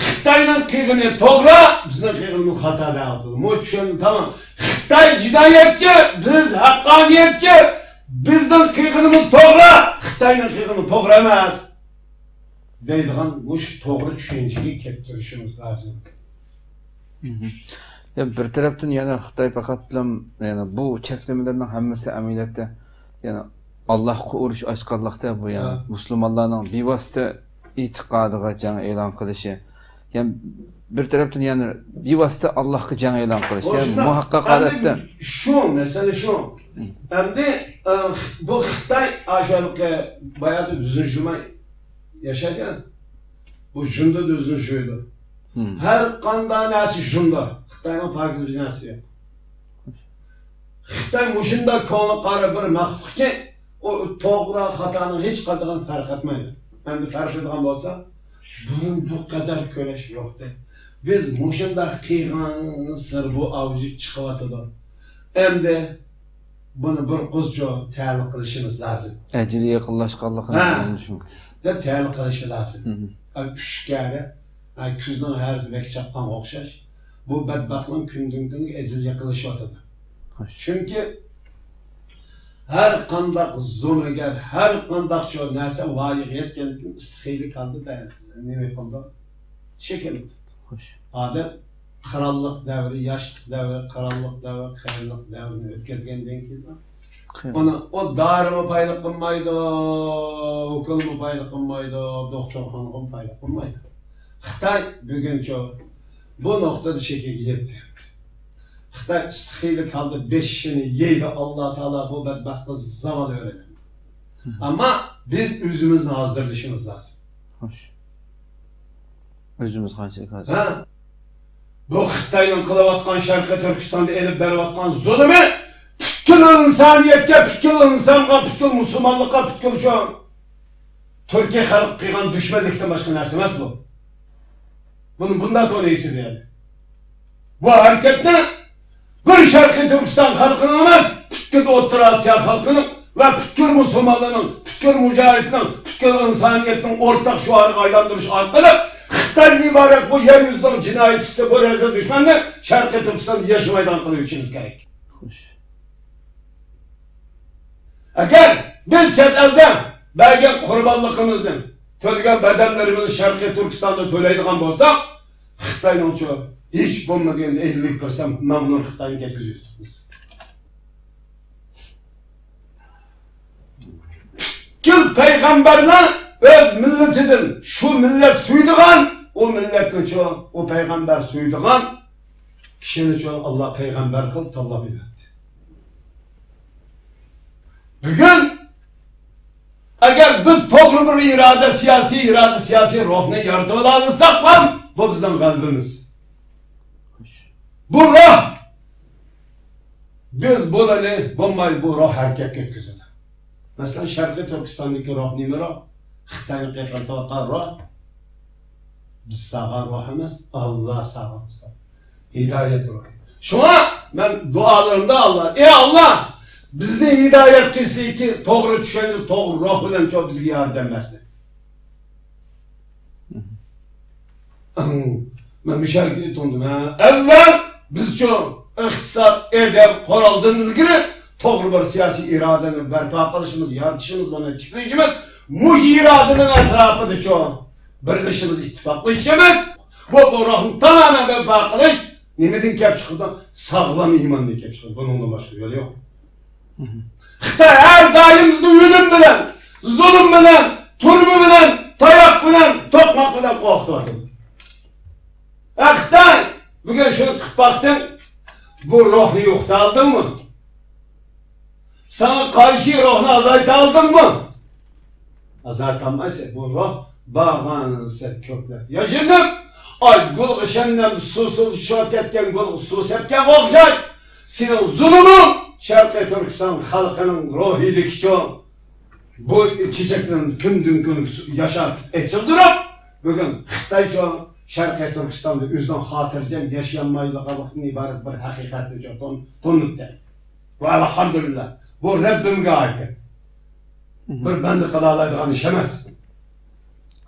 خىتاينىڭ قىلغىنى توغرا، بىزنىڭ قىلغىنىمىز خاتا دەۋاتىدۇ. مۇ چۈشەندى، تامام. خىتاي جىنايەتچى، بىز ھەققانىيەتچى، بىزنىڭ قىلغىنىمىز توغرا، خىتاينىڭ قىلغىنى توغرا ئەمەس دەيدىغان مۇشۇ توغرا چۈشەنچىگە كەلتۈرۈشىمىز لازىم. مھم. يا، بىر تەرەپتىن يەنە خىتاي پەقەتلا، يەنە بۇ چەكلىمىلەرنىڭ ھەممىسى ئەمەلىيەتتە يەنە ئاللاھقا ئۇرۇش ئاچقانلىقتا، بۇ يەنە ھە. مۇسۇلمانلارنىڭ بىۋاسىتە ئېتىقادىغا جەڭ ئېلان قىلىشى. يەنە بىر تەرەپتىن يەنە بىۋاسىتە ئاللاھقا جەڭ ئېلان قىلىش. يەنى مۇھەققەق ھالەتتە. شۇ، مەسىلە شۇ. مم. ئەمدى، ئە، بۇ خىتاي ئاشۇ ھېلىقى باياتى ئۆزىنى جۇماي ياشايدۇ. بۇ جۇندىدا ئۆزىنى جۇيىدۇ. مم. ھەر قانداق نەرسە جۇندا. خىتاينىڭ پاكىز بىر نەرسە يوق. خىتاي مۇشۇنداق كۆڭلى قارا بىر مەخلۇقكى، ئۇ توغرا خاتانىڭ ھېچقاندىقىنى پەرق ئەتمەيدۇ. ئەمدى پەرق ئېتىدىغان بولسا، بۇرۇن بۇ قەدەر كۈرەش يوقتى. بىز مۇشۇنداق قىلغانسېرى بۇ ئاۋجىپ چىقىۋاتىدۇ. ئەمدى بۇنى بىر قۇزچۇ تەلىق قىلىشىمىز لازىم. ئەجىلى يېقىنلاشقانلىقىنى ھە. ئاڭلىشىمىز. دەپ تەلىق قىلىشى لازىم. مم. ئە، ئۈچ كەرە، ئە، كۈزنىڭ ھەرىسى بەك چاپقانغا ئوخشاش. بۇ بەتبەختنىڭ كۈندىن-كۈنگە ئەجىلى يېقىنلىشىۋاتىدۇ. خوش. چۈنكى ھەر قانداق زومىگەر، ھەر قانداق شۇ نەرسە ۋايىغا يەتكەندىن كېيىن ئىستىخىيلىك ھالدا نېمە قىلىدۇ؟ شەكىللىنىدۇ. خوش. ئادەم قىرانلىق دەۋرى، ياشلىق دەۋرى، قىرانلىق دەۋرى، قېرىلىق دەۋرىنى ئۆتكەزگەندىن كېيىن، قېرىلىق. ئۇنى ئۇ دارىمۇ پايدا قىلمايدۇ، ئوكۇلمۇ پايدا قىلمايدۇ، دوختۇرخانىغىمۇ پايدا قىلمايدۇ. خىتاي بۈگۈنچە بۇ نۇقتىدا شەكىلگە يەتتى. خىتاي ئىستىخىيلىك ھالدا بېشىنى يەيدۇ، ئاللا تائالا بۇ بەدبەخت قىلسا زاۋال بېرىدۇ. ئەمما بىز ئۆزىمىزنى ھازىرلىشىمىز لازىم. خوش. ئۆزىمىز قانچىلىك ھازىر؟ ھە؟ بۇ خىتاينىڭ قىلىۋاتقان شەرقىي تۈركىستاندا ئېلىپ بېرىۋاتقان زۇلۇمى پۈتكۈل ئىنسانىيەتكە، پۈتكۈل ئىنسانغا، پۈتكۈل مۇسۇلمانلىققا، پۈتكۈل شۇ تۈركىي خەلققە قىلغان دۈشمەنلىكتىن باشقا نەرسە ئەمەس بۇ. بۇنى بۇنداق تونۇيسىز يەنى. بۇ ھەرىكەتنى بىر شەرقىي تۈركىستان خەلقىنىڭ ئەمەس، پۈتكۈل ئوتتۇرا ئاسىيا خەلقىنىڭ ۋە پۈتكۈل مۇسۇلمانلارنىڭ، پۈتكۈل مۇجاھىدنىڭ، پۈتكۈل ئىنسانىيەتنىڭ ئورتاق شوئارىغا ئايلاندۇرۇش ئارقىلىق خىتايدىن ئىبارەت بۇ يەر يۈزىنىڭ جىنايەتچىسى، بۇ رەزىل دۈشمەننى شەرقىي تۈركىستاندا ياشىمايدىغان قىلىۋېتىشىمىز كېرەك. خوش. ئەگەر بىز چەت ئەلدە بەرگەن قۇربانلىقىمىزنى، تۆلىگەن بەدەللىرىمىزنى شەرقىي تۈركىستاندا تۆلەيدىغان بولساق، خىتاينىڭچۇ ھېچ بولمىغاندا ئەللىك پىرسەنت مەمنۇن خىتاينى كەتكۈزۈۋېتىپمىز. پۈتكۈل پەيغەمبەرلەر ئۆز مىللىتىدىن، شۇ مىللەت سۆيىدىغان، ئۇ مىللەتنىچۇ، ئۇ پەيغەمبەر سۆيىدىغان كىشىنىچۇ ئاللا پەيغەمبەر قىلىپ تاللاپ يېتەتتى. بۈگۈن ئەگەر بىز توغرا بىر ئىرادە، سىياسىي ئىرادە، سىياسىي روھنى يارىتىۋالالىساقلا، بۇ بىزنىڭ غەلىبىمىز. بۇ روھ، بىز بولىلى بولماي بۇ روھ ھەرىكەتكە كەتكۈزىدۇ. مەسىلەن، شەرقىي تۈركىستاندىكى روھ نېمە روھ؟ خىتاينى قېقىرتىۋاتقان روھ. بىز ساغان روھ ئەمەس، ئاللا ساغان روھ. ھىدايەت روھى. شۇڭا مەن دۇئالىرىمدا ئاللا، ئى ئاللا، بىزنى ھىدايەت قىلسىكى، توغرا چۈشەنچە، توغرا روھ بىلەن شۇ بىزگە ياردەم بەرسۇن. مەن مۇشۇ يەرگە توختىدىم، ھە. ئەۋۋەل بىزچۇ ئىقتىساد، ئەدەپ، قورالدىن ئىلگىرى توغرا بىر سىياسىي ئىرادىنى بەرپا قىلىشىمىز، يارىتىشىمىز، بۇنى تىكلىشىمىز، مۇشۇ ئىرادىنىڭ ئەتراپىدىچۇ بىرلىشىمىز، ئىتتىپاقلىشىشىمىز، بۇ، بۇ روھنى تامامەن بەرپا قىلىش نېمىدىن كەپ چىقىدۇ؟ ساغلام ئىماندىن كەپ چىقىدۇ. بۇنىڭدىن باشقا يول يوق. خىتاي ھەر دائىم بىزنى ئۆلۈم بىلەن، زۇلۇم بىلەن، تۈرمە بىلەن، تاياق بىلەن، توقماق بىلەن قورقۇتۇۋاتىدۇ. ھە، خىتاي، بۈگۈن شۇنى قىلىپ باقتىڭ، بۇ روھنى يوقىتالدىڭمۇ؟ ساڭا قارشى روھنى ئازايتالدىڭمۇ؟ ئازايتالمايسەن. بۇ روھ بارغانسېرى كۆپلەپ ياشىنىپ، ئاي، گۈلگە شەبنەم سۇ، سۇ، شۇ كەتكەن گۈلگە سۇ سەپكەنگە ئوخشاش. سېنىڭ زۇلۇمۇڭ شەرقىي تۈركىستان خەلقىنىڭ روھىدىكىچۇ بۇ چېچەكلىرىنى كۈندىن كۈنگە ياشارتىپ، ئېچىلدۇرۇپ، بۈگۈن خىتايچۇ شەرقىي تۈركىستاندا ئۆزىنىڭ خاتىرجەم ياشىيالمايدىغانلىقتىن ئىبارەت بىر ھەقىقەتنى تون-، تونۇتتى. ۋە ئەلھەمدۇلىللا، بۇ رەببىمگە ئائىت. بىر بەندە قىلالايدىغان ئىش ئەمەس.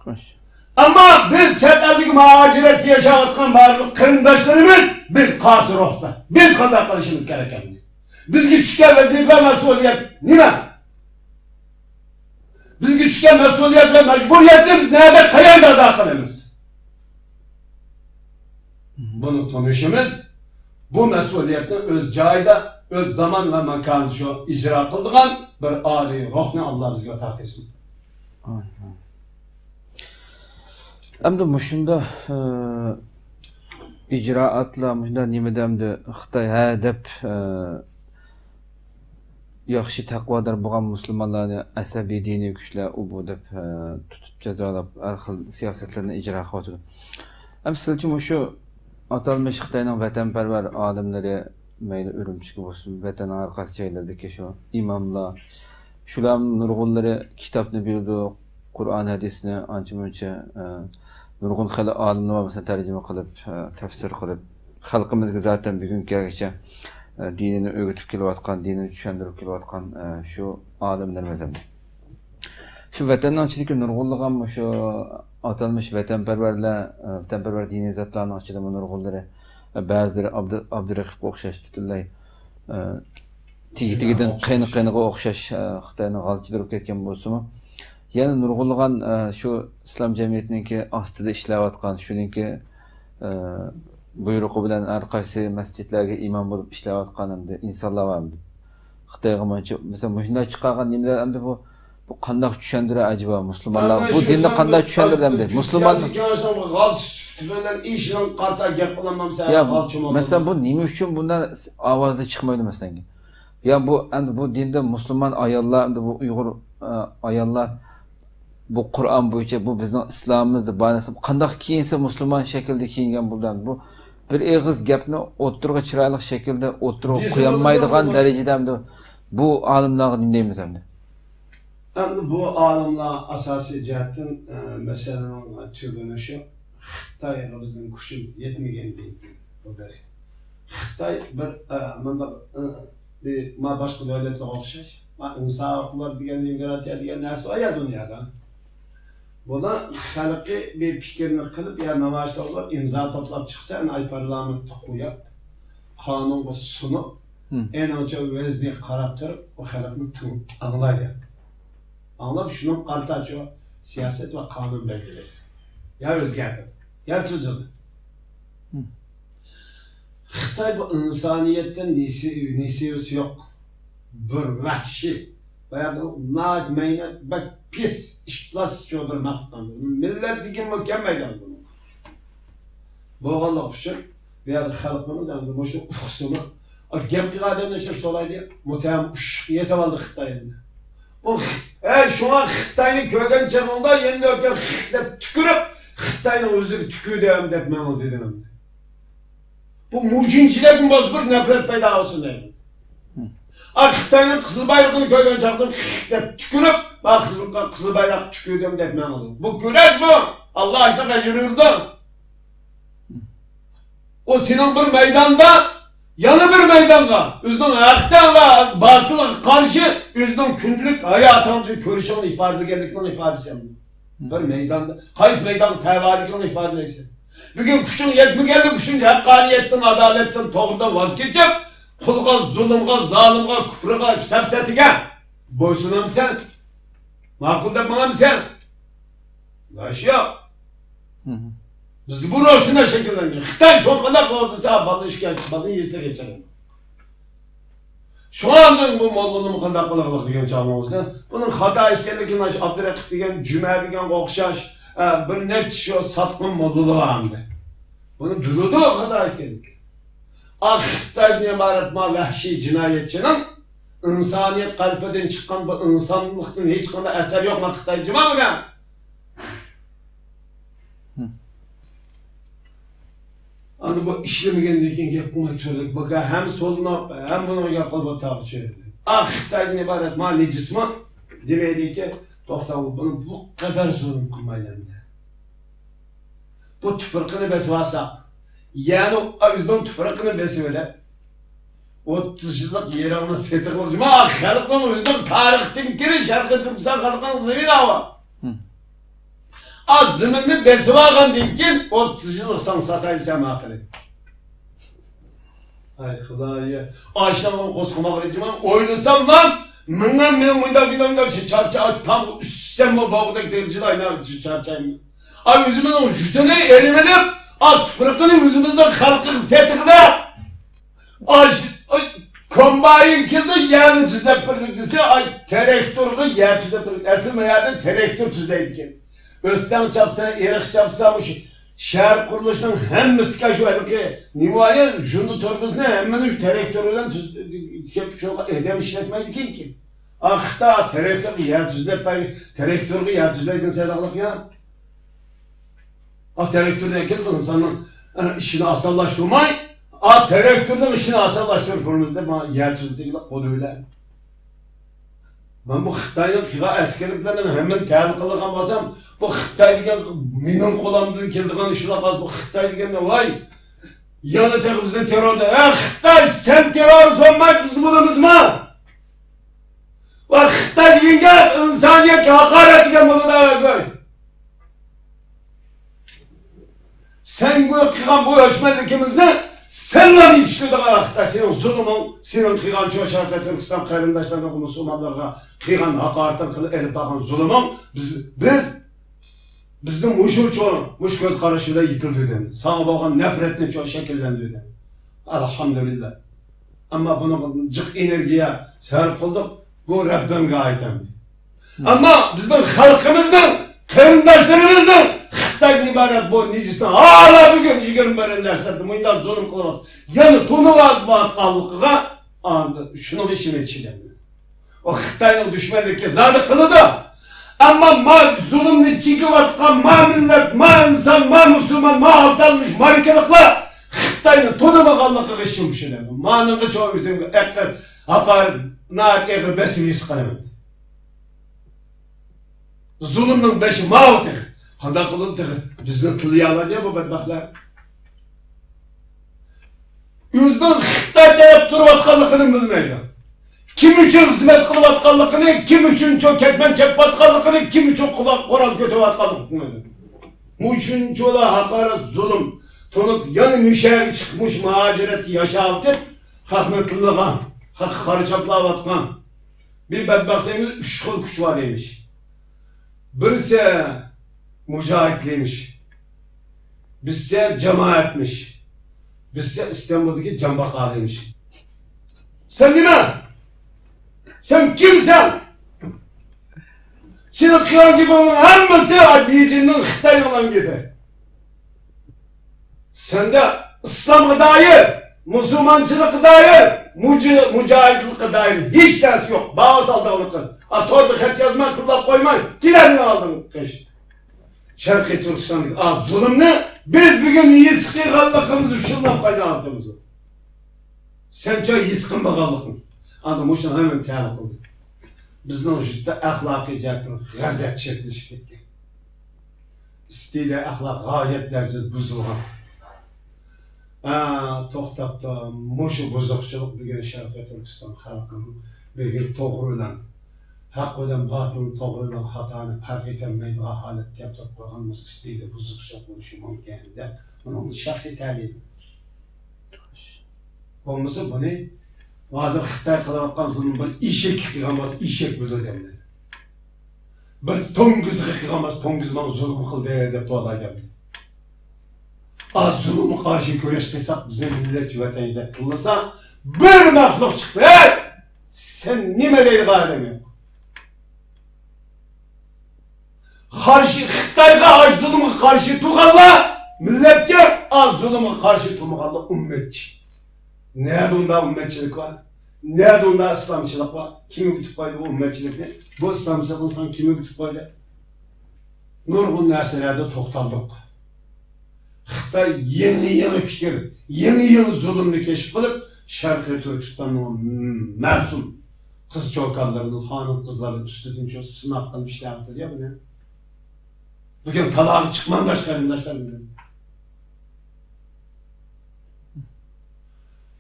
خوش. ئەمما بىز چەت ئەلدىكى مۇھاجىرەتتە ياشاۋاتقان بارلىق قېرىنداشلىرىمىز، بىز قارشى روھتا. بىز قانداق قىلىشىمىز كېرەك ئەمدى؟ بىزگە چۈشكەن ۋەزىپە، مەسئۇلىيەت نېمە؟ بىزگە چۈشكەن مەسئۇلىيەت ۋە مەجبۇرىيەتنى بىز نەدە، قەيەردە ئادا قىلىمىز؟ بۇنى تونۇشىمىز، بۇ مەسئۇلىيەتنى ئۆز جايىدا، ئۆز زامان ۋە ماكانىدا شۇ ئىجرا قىلىدىغان بىر ئالىي روھنى ئاللا بىزگە ئاتا قىلسۇن. ئەمدى مۇشۇنداق، ئە، ئىجرائاتلار، مۇشۇنداق نېمىدە ئەمدى خىتاي ھە دەپ، ئە، ياخشى تەقۋادار بولغان مۇسۇلمانلارنى ئەسەبىي دىنىي كۈچلەر ئۇ بۇ دەپ، ئە، تۇتۇپ جازالاپ، ھەر خىل سىياسەتلەرنى ئىجرا قىلىۋاتىدۇ. ئەمدى سىلچە مۇشۇ ئاتالمىش خىتاينىڭ ۋەتەنپەرۋەر ئالىملىرى، مەيلى ئۈرۈمچىگە بولسۇن، ۋەتەننىڭ ھەر قايسى جايلىرىدىكى شۇ ئىماملار، شۇلار نۇرغۇنلىرى كىتابنى بىلىدۇ، قۇرئان ھەدىسنى ئانچە مۇنچە، ئە، نۇرغۇن خېلى ئالىملار بار، مەسىلەن، تەرجىمە قىلىپ، ئە، تەپسىر قىلىپ، خەلقىمىزگە زاتەن بۈگۈنگىچە، ئە، دىنىنى ئۆگىتىپ كېلىۋاتقان، دىنىنى چۈشەندۈرۈپ كېلىۋاتقان، ئە، شۇ ئالىملىرىمىز ئەمدى. شۇ ۋەتەننىڭ ئىچىدىكى نۇرغۇنلىغان مۇشۇ ئاتالمىش ۋەتەنپەرۋەرلەر، ئە، ۋەتەنپەرۋەر دىنىي زاتلارنىڭ ئىچىدىمۇ نۇرغۇنلىرى، ئە، بەزىلىرى ئابدۇ-، ئابدۇرېقىپقا ئوخشاش پۈتۈنلەي، ئە، تېگى-تېگىدىن، قېنى-قېنىغا ئوخشاش، ئە، خىتاينىڭ غالچىلىرى بولۇپ كەتكەن بولسىمۇ، يەنە نۇرغۇنلىغان، ئە، شۇ ئىسلام جەمئىيىتىنىڭكى ئاستىدا ئىشلەۋاتقان، شۇنىڭكى ئە، بۇيرۇقى بىلەن ھەر قايسى مەسچىتلەرگە ئىمام بولۇپ ئىشلەۋاتقان ئەمدى ئىنسانلار بار ئەمدى. خىتايغا مانچە، مەسىلەن، مۇشۇنداق چىقارغان نېمىلەر ئەمدى بۇ، بۇ قانداق چۈشەندۈرە ئەجەبا مۇسۇلمانلارغا؟ بۇ دىننى قانداق چۈشەندۈرە ئەمدى؟ مۇسۇلمان، سىياسىي كېڭەشنىڭ غالتىسى سۈپىتى بىلەن ئىشنىڭ قارتا گەپ قىلالمامسەن، يا، غالچىما مەسىلەن، بۇ نېمە ئۈچۈن بۇنداق ئاۋازدا چىقمايدۇ، مەسىلەن؟ يا، بۇ، ئەمدى بۇ دىندا مۇسۇلمان ئاياللار، ئەمدى بۇ ئۇيغۇر، ئە، ئاياللار بۇ قۇرئان بويىچە، بۇ بىزنىڭ ئىسلامىمىزدا بار نەرسە. قانداق كىيىنسە مۇسۇلمان شەكىلدە كىيىنگەن بولىدۇ. بۇ بىر ئېغىز گەپنى ئوتتۇرىغا چىرايلىق شەكىلدە ئوتتۇرىغا قويالمايدىغان دەرىجىدە ئەمدى بۇ ئالىملارغا نېمە دەيمىز ئەمدى؟ ئەمدى بۇ ئالىملار ئاساسىي جەھەتتىن، ئە، مەسىلىنىڭ تۈگۈنى شۇ، خىتايغا بىزنىڭ كۈچىمىز يەتمىگەندىن كېيىن بۇ بىرى. خىتاي بىر، ئە، مۇنداق، ئە، بىر، ما باشقا دۆلەتلەرگە ئوخشاش، ما ئىنسان ھوقۇقلىرى دېگەن، دېموكراتىيە دېگەن نەرسە بار يا دۇنيادا. بۇلار خەلقى بىر پىكىرنى قىلىپ يا نامايىش توپلاپ، ئىمزا توپلاپ چىقسا، ئەنە ئاي پارلامېنتتا قويۇپ، قانۇنغا سۇنۇپ، ئېنىڭچە ۋەزنى قاراپ تۇرۇپ، ئۇ خەلقنى تىڭ-، ئاڭلايدۇ. ئاڭلاپ، شۇنىڭغا قارىتا شۇ سىياسەت ۋە قانۇن بەلگىلەيدۇ. يا ئۆزگەرتىدۇ، يا تۈزىدۇ. خىتاي بۇ ئىنسانىيەتتىن نېسى-، نېسىۋىسى يوق. بىر ۋەھشىي. باياقى ناھايىتى مەينەت، بەك پىس، ئىپلاس شۇ بىر مەخلۇق. مىللەت دېگەنمۇ كەلمەيدۇ بۇنىڭغا. بولغانلىقى ئۈچۈن بۇ يەردە خەلقىمىز ئەمدى مۇشۇ ئۇقسىنىپ، گەپ قىلغان ئادەمنى ئىشلەپ سورايدۇ، مۇتەم ئۇششۇق يېتىۋالدى خىتاي ئەمدى. بۇ خ-، ئەي، شۇڭا خىتاينى كۆرگەن چېغىڭدا يەنە ئۆتكەن خىت دەپ تۈكۈرۈپ، خىتاينىڭ ئۆزىگە تۈكۈردۈم دەپ ماڭا دېدىم ئەمدى. بۇ مۇجىنچىلەردىن بولسا بىر نەپرەت پەيدا بولسۇن دەيمەن. ئا، خىتاينىڭ قىزىل بايرىقىنى كۆرگەن چاغدىن خىت دەپ تۈكۈرۈپ، ما قىزىل، قىزىل بايراق تۈكۈردۈم دەپ ماڭىدۇ. بۇ كۈرەشمۇ؟ ئاللا ئاشۇنداق ئەجىر بېرىدۇ. ئۇ سېنىڭ بىر مەيداندا، يەنە بىر مەيدانغا، ئۆزىنىڭ ھەقتە ۋە باتىلغا قارشى ئۆزىنىڭ كۈندىلىك ھاياتىڭنى كۆرۈشۈڭنى ئىپادىلىگەنلىكىنىڭ ئىپادىسى ئەمدى. بىر مەيداندا، قايسى مەيدانغا تەۋەلىكىڭنى ئىپادىلەيسەن؟ بۈگۈن كۈچۈڭ يەتمىگەنلىك ئۈچۈن ھەققانىيەتتىن، ئادالەتتىن، توغرىدىن ۋاز كېچىپ، قۇلغا، زۇلۇمغا، زالىمغا، كۇپرىغا، سەپسەتىگە بويسۇنامسەن؟ ماقۇل دەپ ماڭامسەن؟ بۇنداق ئىش يوق. بىزدە بۇ روشەن شەكىللەنگەن. خىتاي شۇنى قانداق قىلىۋاتىسا، بالىنى ئىشكەنچە، بالىنى يېسە كەچۈرۈڭ. شۇڭا ئاندىن بۇ موللىنىمۇ قانداق قىلىغلىق دېگەن چاغىڭىزدا، بۇنىڭ خاتا ئىكەنلىكىنى ئاشۇ ئابدۇرەقىپ دېگەن، جۈمە دېگەنگە ئوخشاش، ئە، بىر نەچچە شۇ ساتقىن موللىلار بار ئەمدى. بۇنى بىلىدۇ خاتا ئىكەنلىكىنى. ئا، خىتايدىن ئىبارەت ما ۋەھشىي جىنايەتچىنىڭ ئىنسانىيەت قەلبىدىن چىققان بۇ ئىنسانلىقتىن ھېچقانداق ئەسەر يوق ما خىتاي جىماغىدا. ئانا بۇ ئىشلىمىگەندىن كېيىن گەپ قىلماي تۇرۇپ، بۇ ھەم سولىنىپ، ھەم بۇنىڭغا گەپ قىلىپ ئولتۇرغۇچە. ئا، خىتايدىن ئىبارەت ما نىجىسمۇ دېمەيدىكى، توختاڭ، بۇنى بۇ قەدەر زۇلۇم قىلمايلى ئەمدى. بۇ تۇپرىقىنى بېسىۋالساق، يەنى ئۆزىنىڭ تۇپرىقىنى بېسىۋېلىپ، ئوتتۇز يىللىق يېرىڭنى سېتىۋالغىلى، ما خەلقنىڭ ئۆزىنىڭ تارىخىتىن كىرىش شەرقىي تۈركىستان خەلقىنىڭ زېمىنى ئاۋۇ. ئا، زېمىننى بېسىۋالغاندىن كېيىن، ئوتتۇز يىللىق ساڭا ساتاي دېسەم ئاقىلى. ئاي خۇدايىم، ئاشۇنىڭ قوزغىماغا رېجىم ئويلىساملا، مېڭەم مېنىڭ مۇنداق، مۇنداق، مۇنداق چارچاي، تام ئۈسسەممۇ بوغدەك دەرىجىدە ئاينا چارچايمەن. ئا، ئۆزىمىزنىڭ جۈتىنى ئېلىۋېلىپ، ئا، تۇپرىقىنى ئۆزىمىزنىڭ خەلقىگە سېتىقلەپ، ئا، ش-، ئا، كومباين كېلىدۇ، يەرنى تۈزلەپ بېرىلىدۇ دېسە، ئا، تىراكتورغا يەر تۈزلەپ بېرىلىدۇ. ئەسلى ما يەردە تىراكتور تۈزلەيدىكەن. ئۆستەڭ چاپسا، ئېرىق چاپسا، مۇشۇ شەھەر قۇرۇلۇشىنىڭ ھەممىسىگە شۇ ھېلىقى نېمايە ژۇندى توربىسىنى ھەممىنى شۇ تىراكتور بىلەن تۈز-، كېلىپ شۇنىڭغا ئادەم ئىشلەتمەيدىكەنكى. ئا، خىتاي تىراكتورغا يەر تۈزلەپ بەر-، تىراكتورغا يەر تۈزلەيدىغان سەرلىقلىق يا. ئا، تىراكتورنى ئەكېلىپ ئىنساننىڭ، ئە، ئىشىنى ئاسانلاشتۇرماي، ئا، تىراكتورنىڭ ئىشىنى ئاسانلاشتۇرۇپ كۆرىمىز دەپ ماڭا يەر تۈزلىدىلا قولى بىلەن. مەن بۇ خىتاينىڭ قىلغان ئەسكىرىلىرىنىڭ ھەممىنى تەھلىل قىلىدىغان بولسام، بۇ خىتاي دېگەن مېنىڭ قولۇمدىن كېلىدىغان ئىشلار ئەمەس. بۇ خىتاي دېگەن ۋاي، يەنە تېخى بىزنى تېرروردا، ھە، خىتاي، سەن تېررورىست بولماي بىز بولىمىزمۇ؟ ۋە خىتاي دېگەن گەپ ئىنسانىيەتكە ھاقارەت دېگەن بولىدۇ، ھە، گوي. سەن بۇ قىلغان بۇ ئۆچمەنلىكىمىزنى سەنلا يېتىشتۈرىدىغان ۋاقىتتا سېنىڭ زۇلۇمۇڭ، سېنىڭ قىلغان شۇ شەرقىي تۈركىستان قېرىنداشلىرىغا، مۇسۇلمانلارغا قىلغان ھاقارىتىڭ، قىلىپ ئېلىپ بارغان زۇلۇمۇڭ بىز، بىز بىزنىڭ مۇشۇ چوڭ، مۇشۇ كۆز قاراشلار يېتىلدى دېدى. ساڭا بولغان نەپرەتنى چوڭ شەكىللەندۈردى. ئەلھەمدۇلىللا. ئەمما بۇنىڭغا جىق ئېنېرگىيە سەرپ قىلدۇق. بۇ رەببىمگە ئائىت ئەمدى. ئەمما بىزنىڭ خەلقىمىزنىڭ، قېرىنداشلىرىمىزنىڭ خىتايدىن ئىبارەت بۇ نىجىسنى ھالا بۈگۈن يىگىرمە بىرىنچى ئەسىردە مۇنداق زۇلۇم قىلىۋاتقان، يەنە تونۇۋاتقانلىقىغا ئاندىن شۇنىڭغا ئىچىمىز چىدىمىدى. ئۇ خىتاينىڭ دۈشمەنلىكى زادى قىلىدۇ. ئەمما ما زۇلۇمنى چېكىۋاتقان ما مىللەت، ما ئىنسان، ما مۇسۇلمان، ما ئاتالمىش ماركىلىقلار خىتاينى تونۇمىغانلىقىغا ئىچىم پۇشىدى. مانىڭغىچە ئۆزۈمگە ئەقىل ھاقارەت، ناھايىتى ئېغىر بەسىنى ھېس قىلىمەن. زۇلۇمنىڭ بېشى ماۋۇ تېخى. قانداق قىلىدۇ تېخى؟ بىزنى تىللىيالايدۇ بۇ بەتبەختلەر. ئۆزىنىڭ خىتاي تەرەپ تۇرۇۋاتقانلىقىنى بىلمەيدۇ. كىم ئۈچۈن خىزمەت قىلىۋاتقانلىقىنى، كىم ئۈچۈن چو-، كەتمەن چېپىۋاتقانلىقىنى، كىم ئۈچۈن قورال، قورال كۆتۈرۈۋاتقانلىقىنى بىلمەيدۇ. مۇشۇنچىلا ھاقارەت، زۇلۇم تونۇپ، يەنە مۇشەگە چىقىپ، مۇشۇ مۇھاجىرەتتە ياشاۋېتىپ، خەقنى تىللىغان، خەققە قارا چاپلاۋاتقان بىر بەتبەختىمىز ئۈچ خىل كۈچ بار ئىمىش. بىرسى مۇجاھىدلىرىمىش، بىرسى جامائەتمىش، بىرسى ئىستانبۇلدىكى جان باققانلىرىمىش. سەن نېمە؟ سەن كىمسەن؟ سېنىڭ قىلغان گېپىڭنىڭ ھەممىسى بېيجىڭنىڭ، خىتاينىڭ گېپى. سەندە ئىسلامغا دائىر، مۇسۇلمانچىلىققا دائىر، مۇجا-، مۇجاھىدلىققا دائىر ھېچ نەرسە يوق. باۋا سالدىغانلىقى. ئا، توردا خەت يازماي، تىللاپ قويماي، كېلەرمەن ئالدىڭغا قېش. شەرقىي تۈركىستاندىكى ئا زۇلۇمنى بىز بۈگۈن ھېس قىلغانلىقىمىزنى شۇنداق قايتا ئاڭلىتىمىز. سەنچۇ ھېس قىلمىغانلىقىڭ. ئانا مۇشۇ ھەممىنى تەلەپ قىلدى. بىزنىڭ ۋۇجۇدتا ئەخلاقىي جەھەتتىن غەزەپ چېكىنىشىپ كەتكەن. ئىستىلى ئەخلاق غايەت دەرىجىدە بۇزۇلغان. ھە، توختاپتۇ. مۇشۇ بۇزۇقچىلىق بۈگۈن شەرقىي تۈركىستان خەلقىنىڭ بۈگۈن توغرا بىلەن ھەق بىلەن باتىلنى، توغرا بىلەن خاتانى پەرق ئېتەلمەيدىغان ھالەتكە كەلتۈرۈپ قويغان بولسا، ئىستىلى بۇزۇقچىلىق بولۇشى مۇمكىن دەپ، بۇنىڭ شەخسىي تەلىيى. بولمىسا بۇنى ھازىر خىتاي قىلىۋاتقان زۇلۇم بىر ئېشەككە قىلغان بولسا، ئېشەك بۇزۇلغان. بىر توڭگۇزغا قىلغان بولسا، توڭگۇز ماڭا زۇلۇم قىلدى دەپ توۋلايدۇ. ئاز زۇلۇمغا قارشى كۈرەش قىلساق، بىزنى مىللەتچى، ۋەتەنچى دەپ تىللىسا، بىر مەخلۇق چىقىپ، ھەي، سەن نېمە دەيدىغان ئادەم يوق. قارشى، خىتايغا، ئاز زۇلۇمغا قارشى تۇرغانلار مىللەتچى، ئاز زۇلۇمغا قارشى تۇرمىغانلار ئۈممەتچى. نەدە ئۇنداق ئۈممەتچىلىك بار؟ نەدە ئۇنداق ئىسلامچىلىق بار؟ كىم ئۆگىتىپ قويدى بۇ ئۈممەتچىلىكنى؟ بۇ ئىسلامچىلىقنى ساڭا كىم ئۆگىتىپ قويدى؟ نۇرغۇن نەرسىلەردە توختالدۇق. خىتاي يېڭى-يېڭى پىكىر، يېڭى-يېڭى زۇلۇمنى كەشىپ قىلىپ، شەرقىي تۈركىستاننىڭ مەسۇم قىز-چوكانلىرىنى، خانىم-قىزلارنى ئۈستىدىن شۇ سىناق قىلىپ ئىشلەۋاتىدۇ يا بۇنى. بۈگۈن تالاغا چىقماڭلار قېرىنداشلار بىلەن.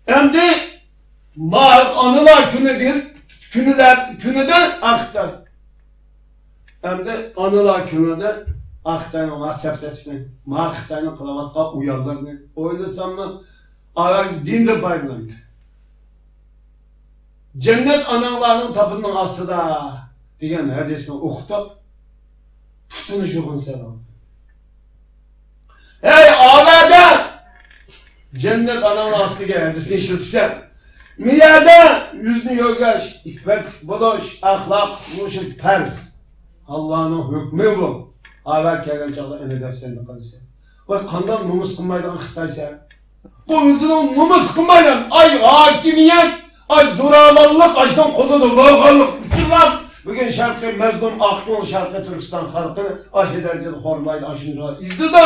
ئەمدى ما ئانىلار كۈنىدىن، كۈنىلەر، كۈنىدە ئاختا. ئەمدى ئانىلار كۈنىدە ئاختاينىڭ ما سەپسەتىسىنى، ما خىتاينىڭ قىلىۋاتقان ئويۇنلىرىنى ئويلىساممۇ، ئاۋارە دىندىن پايدىلاندى. جەننەت ئاناڭلارنىڭ تاپىنىنىڭ ئاستىدا دېگەن ھەدىسنى ئوقۇتۇپ، پۇتىنى شۇغۇن سېلىۋالدى. ھەي ئاۋارە! جەننەت ئاناڭنىڭ ئاستىدىكى ھەدىسنى ئىشلىتىسەن. مىيەدە يۈزنى يۆگەش، ئىپپەتلىك بولۇش، ئەخلاق، مۇشۇ پەرز. ئاللانىڭ ھۆكمى بۇ. ئاۋارە كەلگەن چاغدا ئەنە دەپ سەن قىلىسەن. ۋاي قانداق نومۇس قىلمايدىغان خىتايسەن. بۇ ئۆزىنىڭ نومۇس قىلمايدىغان، ئاي ھاكىمىيەت، ئاي زوراۋانلىق، ئاشۇنىڭ قولىدا بولغانلىق ئۈچۈنلا بۈگۈن شەرقىي مەزلۇم ئاققۆڭۈل شەرقىي تۈركىستان خەلقىنى ئاشۇ دەرىجىدە خورلايدۇ، ئاشۇنچە ئىزدىدە.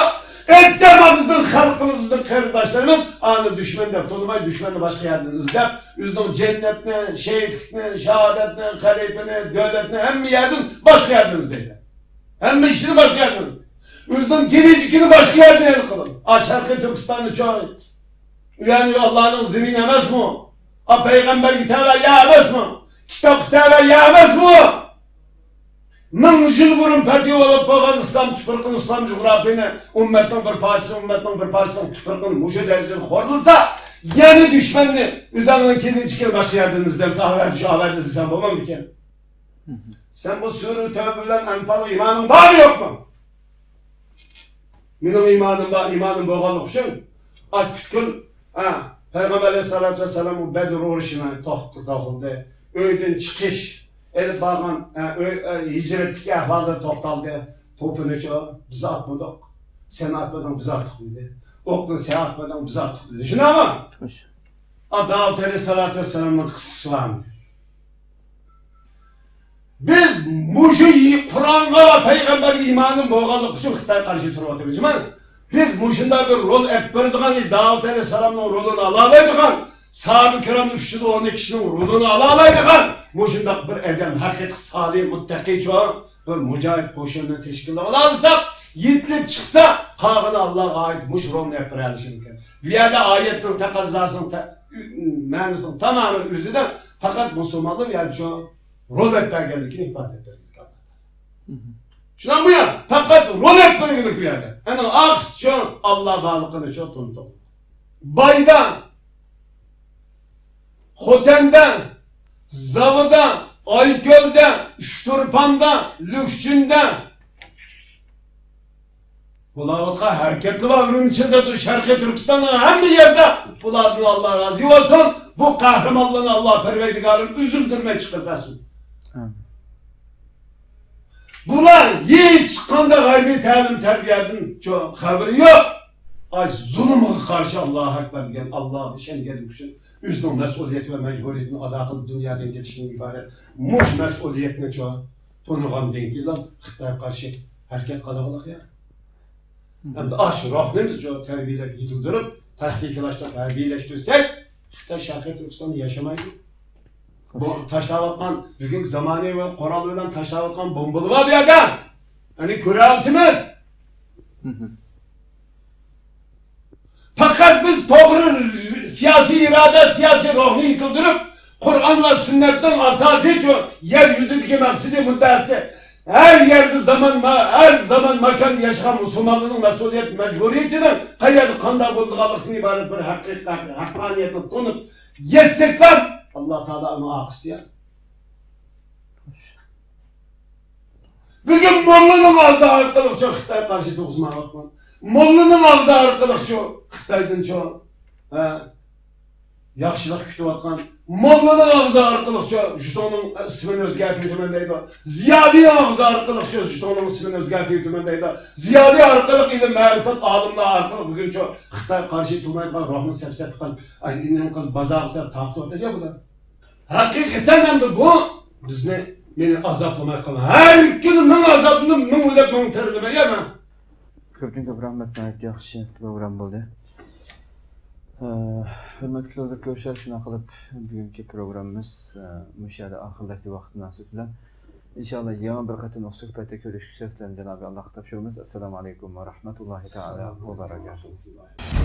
ئەتسە بىزنىڭ خەلقىمىز، بىزنىڭ قېرىنداشلىرىمىز ئانى دۈشمەن دەپ تونۇماي، دۈشمەننى باشقا يەردىن ئىزدەپ، ئۆزىنىڭ جەننەتنى، شېھىتلىكنى، شاھادەتنى، خەلىپىنى، دۆلەتنى ھەممە يەردىن باشقا يەردىن ئىزدەيدۇ. ھەممە ئىشىنى باشقا يەردىن. ئۆزىنىڭ كېلىچىكىنى باشقا يەردىن ھەل قىلىدۇ. ئا، شەرقىي تۈركىستاننى چوڭ. ئۇ يەرنى ئاللانىڭ زېمىنى ئەمەسمۇ؟ ئا، پەيغەمبەرگە تەۋە يەر ئەمەسمۇ؟ كىتابقا تەۋە يەر ئەمەسمۇ؟ مىڭ يىل بۇرۇن پەتھى بولۇپ بولغان ئىسلام تۇپرىقىنى، ئىسلام جۇغراپىيىنى، ئۈممەتنىڭ بىر پارچىسىنى، ئۈممەتنىڭ بىر پارچىسىنىڭ تۇپرىقىنى مۇشۇ دەرىجىدە خورلىسا، يەنە دۈشمەننى ئۆزۈڭنىڭ كېلىچىكىنى باشقا يەردىن ئىزدەمسە، ئاۋەردە شۇ ئاۋەردە ئىزدىسەڭ بولمامدىكەن؟ سەن بۇ سۈرە تەۋبە بىلەن ئەنپالغا ئىمانىڭ بارمۇ يوقمۇ؟ مېنىڭ ئىمانىم بار، ئىمانىم بولغانلىقى ئۈچۈن ئاچ پۈتكۈل، ھە، پەيغەمبەر ئەلەيھىسسالاتۇ ۋەسسالام بۇ بەدر ئۇرۇشىنى توختىتىپ قالدى. ئۆيدىن چىقىش، ئېلىپ بارغان، ھە، ئۆي، ھە، ھىجرەتتىكى ئەھۋالدا توختالدى. توپىنىچۇ بىز ئاتمىدۇق، سەن ئاتمىدىڭ، بىز ئاتتۇق دېدى. ئوقنى سەن ئاتمىدىڭ، بىز ئاتتۇق دېدى. شۇنداقمۇ؟ خوش. داۋۇت ئەلەيھىسسالاتۇ ۋەسسالامنىڭ قىسسىسى بار. بىز مۇشۇ قۇرئانغا ۋە پەيغەمبەرگە ئىمانىم بولغانلىقى ئۈچۈن خىتايغا قارشى تۇرۇۋاتىمىز. بىز مۇشۇنداق بىر رول ئېلىپ بېرىدىغان، داۋۇت ئەلەيھىسسالامنىڭ رولىنى ئالالايدىغان، ساھابە كىرام ئۈچ يۈز ئون ئىككى كىشىنىڭ رولىنى ئالالايدىغان مۇشۇنداق بىر ئادەم، ھەقىقىي سالىھ، مۇتتەقىيچۇ بىر مۇجاھىد قوشۇنىنى تەشكىللىۋالالىساق، يېتىلىپ چىقسا، قالغىنى ئاللاغا ئائىت، مۇشۇ رولنى ئېلىپ بېرەلىشىمىز كېرەك. بۇ يەردە ئايەتنىڭ تەقەززاسىنىڭ تە-، مەنىسىنىڭ تامامەن ئۆزىدە پەقەت مۇسۇلمانلار يەنى شۇ رول ئېلىپ بەرگەنلىكىنى ئىپادىلەپ بەرگەن. شۇنداقمۇ يا؟ پەقەت رول ئېلىپ بەرگەنلىك بۇ يەردە. ئەنە ئاقسىچۇ ئاللا بارلىقىنى شۇ تونۇتۇق. بايدا، خوتەندە، زاۋىدا، ئايكۆلدە، ئۇچتۇرپاندا، لۈكچۈندە، بولاۋاتقان ھەرىكەتلەر بار، ئۈرۈمچىدە، شەرقىي تۈركىستاندا، ھەممە يەردە بۇلاردىن ئاللا رازى بولسۇن. بۇ قەھرىمانلارنى ئاللا پەرۋەردىگارىم ئۈزۈلدۈرمەي چىقىرىپ بەرسۇن. ئامىن. بۇلار ھېچقانداق غەربىي تەلىم تەربىيەدىن چو-، خەۋىرى يوق. ئاش زۇلۇمغا قارشى ئاللاھۇ ئەكبەر دېگەن، ئاللاغا ئىشەنگەنلىكى ئۈچۈن ئۆزىنىڭ مەسئۇلىيىتى ۋە مەجبۇرىيىتىنى ئادا قىلىپ دۇنيادىن كېتىشتىن ئىبارەت. مۇش مەسئۇلىيەتنى چو-، تونۇغاندىن كېيىنلا خىتايغا قارشى ھەرىكەت قىلىدىغانلىق يا. ئەمدى ئاشۇ روھنى بىز شۇ تەربىيەلەپ يېتىلدۈرۈپ، تەتقىقلاشتۇرۇپ، ھەربىيلەشتۈرسەك، خىتاي شەرقىي تۈركىستاندا ياشىمايدۇ. بۇ تاشلاۋاتقان، بۈگۈنكى زامانىۋى قورال بىلەن تاشلاۋاتقان بومبىلار بار بۇ يەردە. ئەنە كۆرۈۋاتىمىز. پەقەت بىز توغرا سىياسىي ئىرادە، سىياسىي روھنى يېتىلدۈرۈپ، قۇرئان ۋە سۈننەتنىڭ ئاساسىي شۇ يەر يۈزىدىكى مەقسىتى مۇددىئاسى، ھەر يەردە زامان، ھەر زامان ماكاندا ياشىغان مۇسۇلمانلارنىڭ مەسئۇلىيەت مەجبۇرىيىتىنىڭ قەيەردە قانداق بولىدىغانلىقىدىن ئىبارەت بىر ھەقىقەت، ھەققانىيەتنى تونۇپ يەتسەكلا، ئاللا تائالا ئۇنى ئاقىستى يا. بۈگۈن موللىنىڭ ئاغزى ئارقىلىق شۇ خىتاي قارشى تۇرغۇزمايۋاتقان. موللىنىڭ ئاغزى ئارقىلىق شۇ خىتايدىن شۇ، ھە، ياخشىلىق كۈتۈۋاتقان. موللىنىڭ ئاغزى ئارقىلىق شۇ ژېتوننىڭ ئىسمىنى ئۆزگەرتىۋېتىمەن دەيدۇ. زىيالىينىڭ ئاغزى ئارقىلىق شۇ ژېتوننىڭ ئىسمىنى ئۆزگەرتىۋېتىمەن دەيدۇ. زىيالىي ئارقىلىق، ئىلىم، مەرىپەت، ئالىملار ئارقىلىق بۈگۈن شۇ خىتاي قارشى تۇرمايدىغان روھنى سەپسەتە قىلىپ، ئاي، نېمە قىلىپ، بازارغا سەل تارقىتىۋاتىدۇ يا بۇلار. ھەقىقەتەن ئەمدى بۇ بىزنى، مېنى ئازابلىماي قالما. ھەر كۈنى مىڭ ئازابلىنىپ، مىڭ ئۆلۈپ، مىڭ تىرىلىمەن يا مەن. كۆپتىن كۆپ رەھمەت، ناھايىتى ياخشى پروگرامما بولدى. ئە، ھۆرمەتلىك دوستلار، كۆرۈشەر، شۇنداق قىلىپ بۈگۈنكى پروگراممىمىز، ئە، مۇشۇ يەردە ئاخىرلاشتى ۋاقىت مۇناسىۋىتى بىلەن. ئىنشائاللا يېڭى بىر قېتىملىق سۆھبەتتە كۆرۈشكىچە سىلەرنى جانابى ئاللاھقا تاپشۇرىمىز. ئەسسالامۇ ئەلەيكۇم ۋە رەھمەتۇللاھى تائالا ۋە بەرەكاتۇھۇ.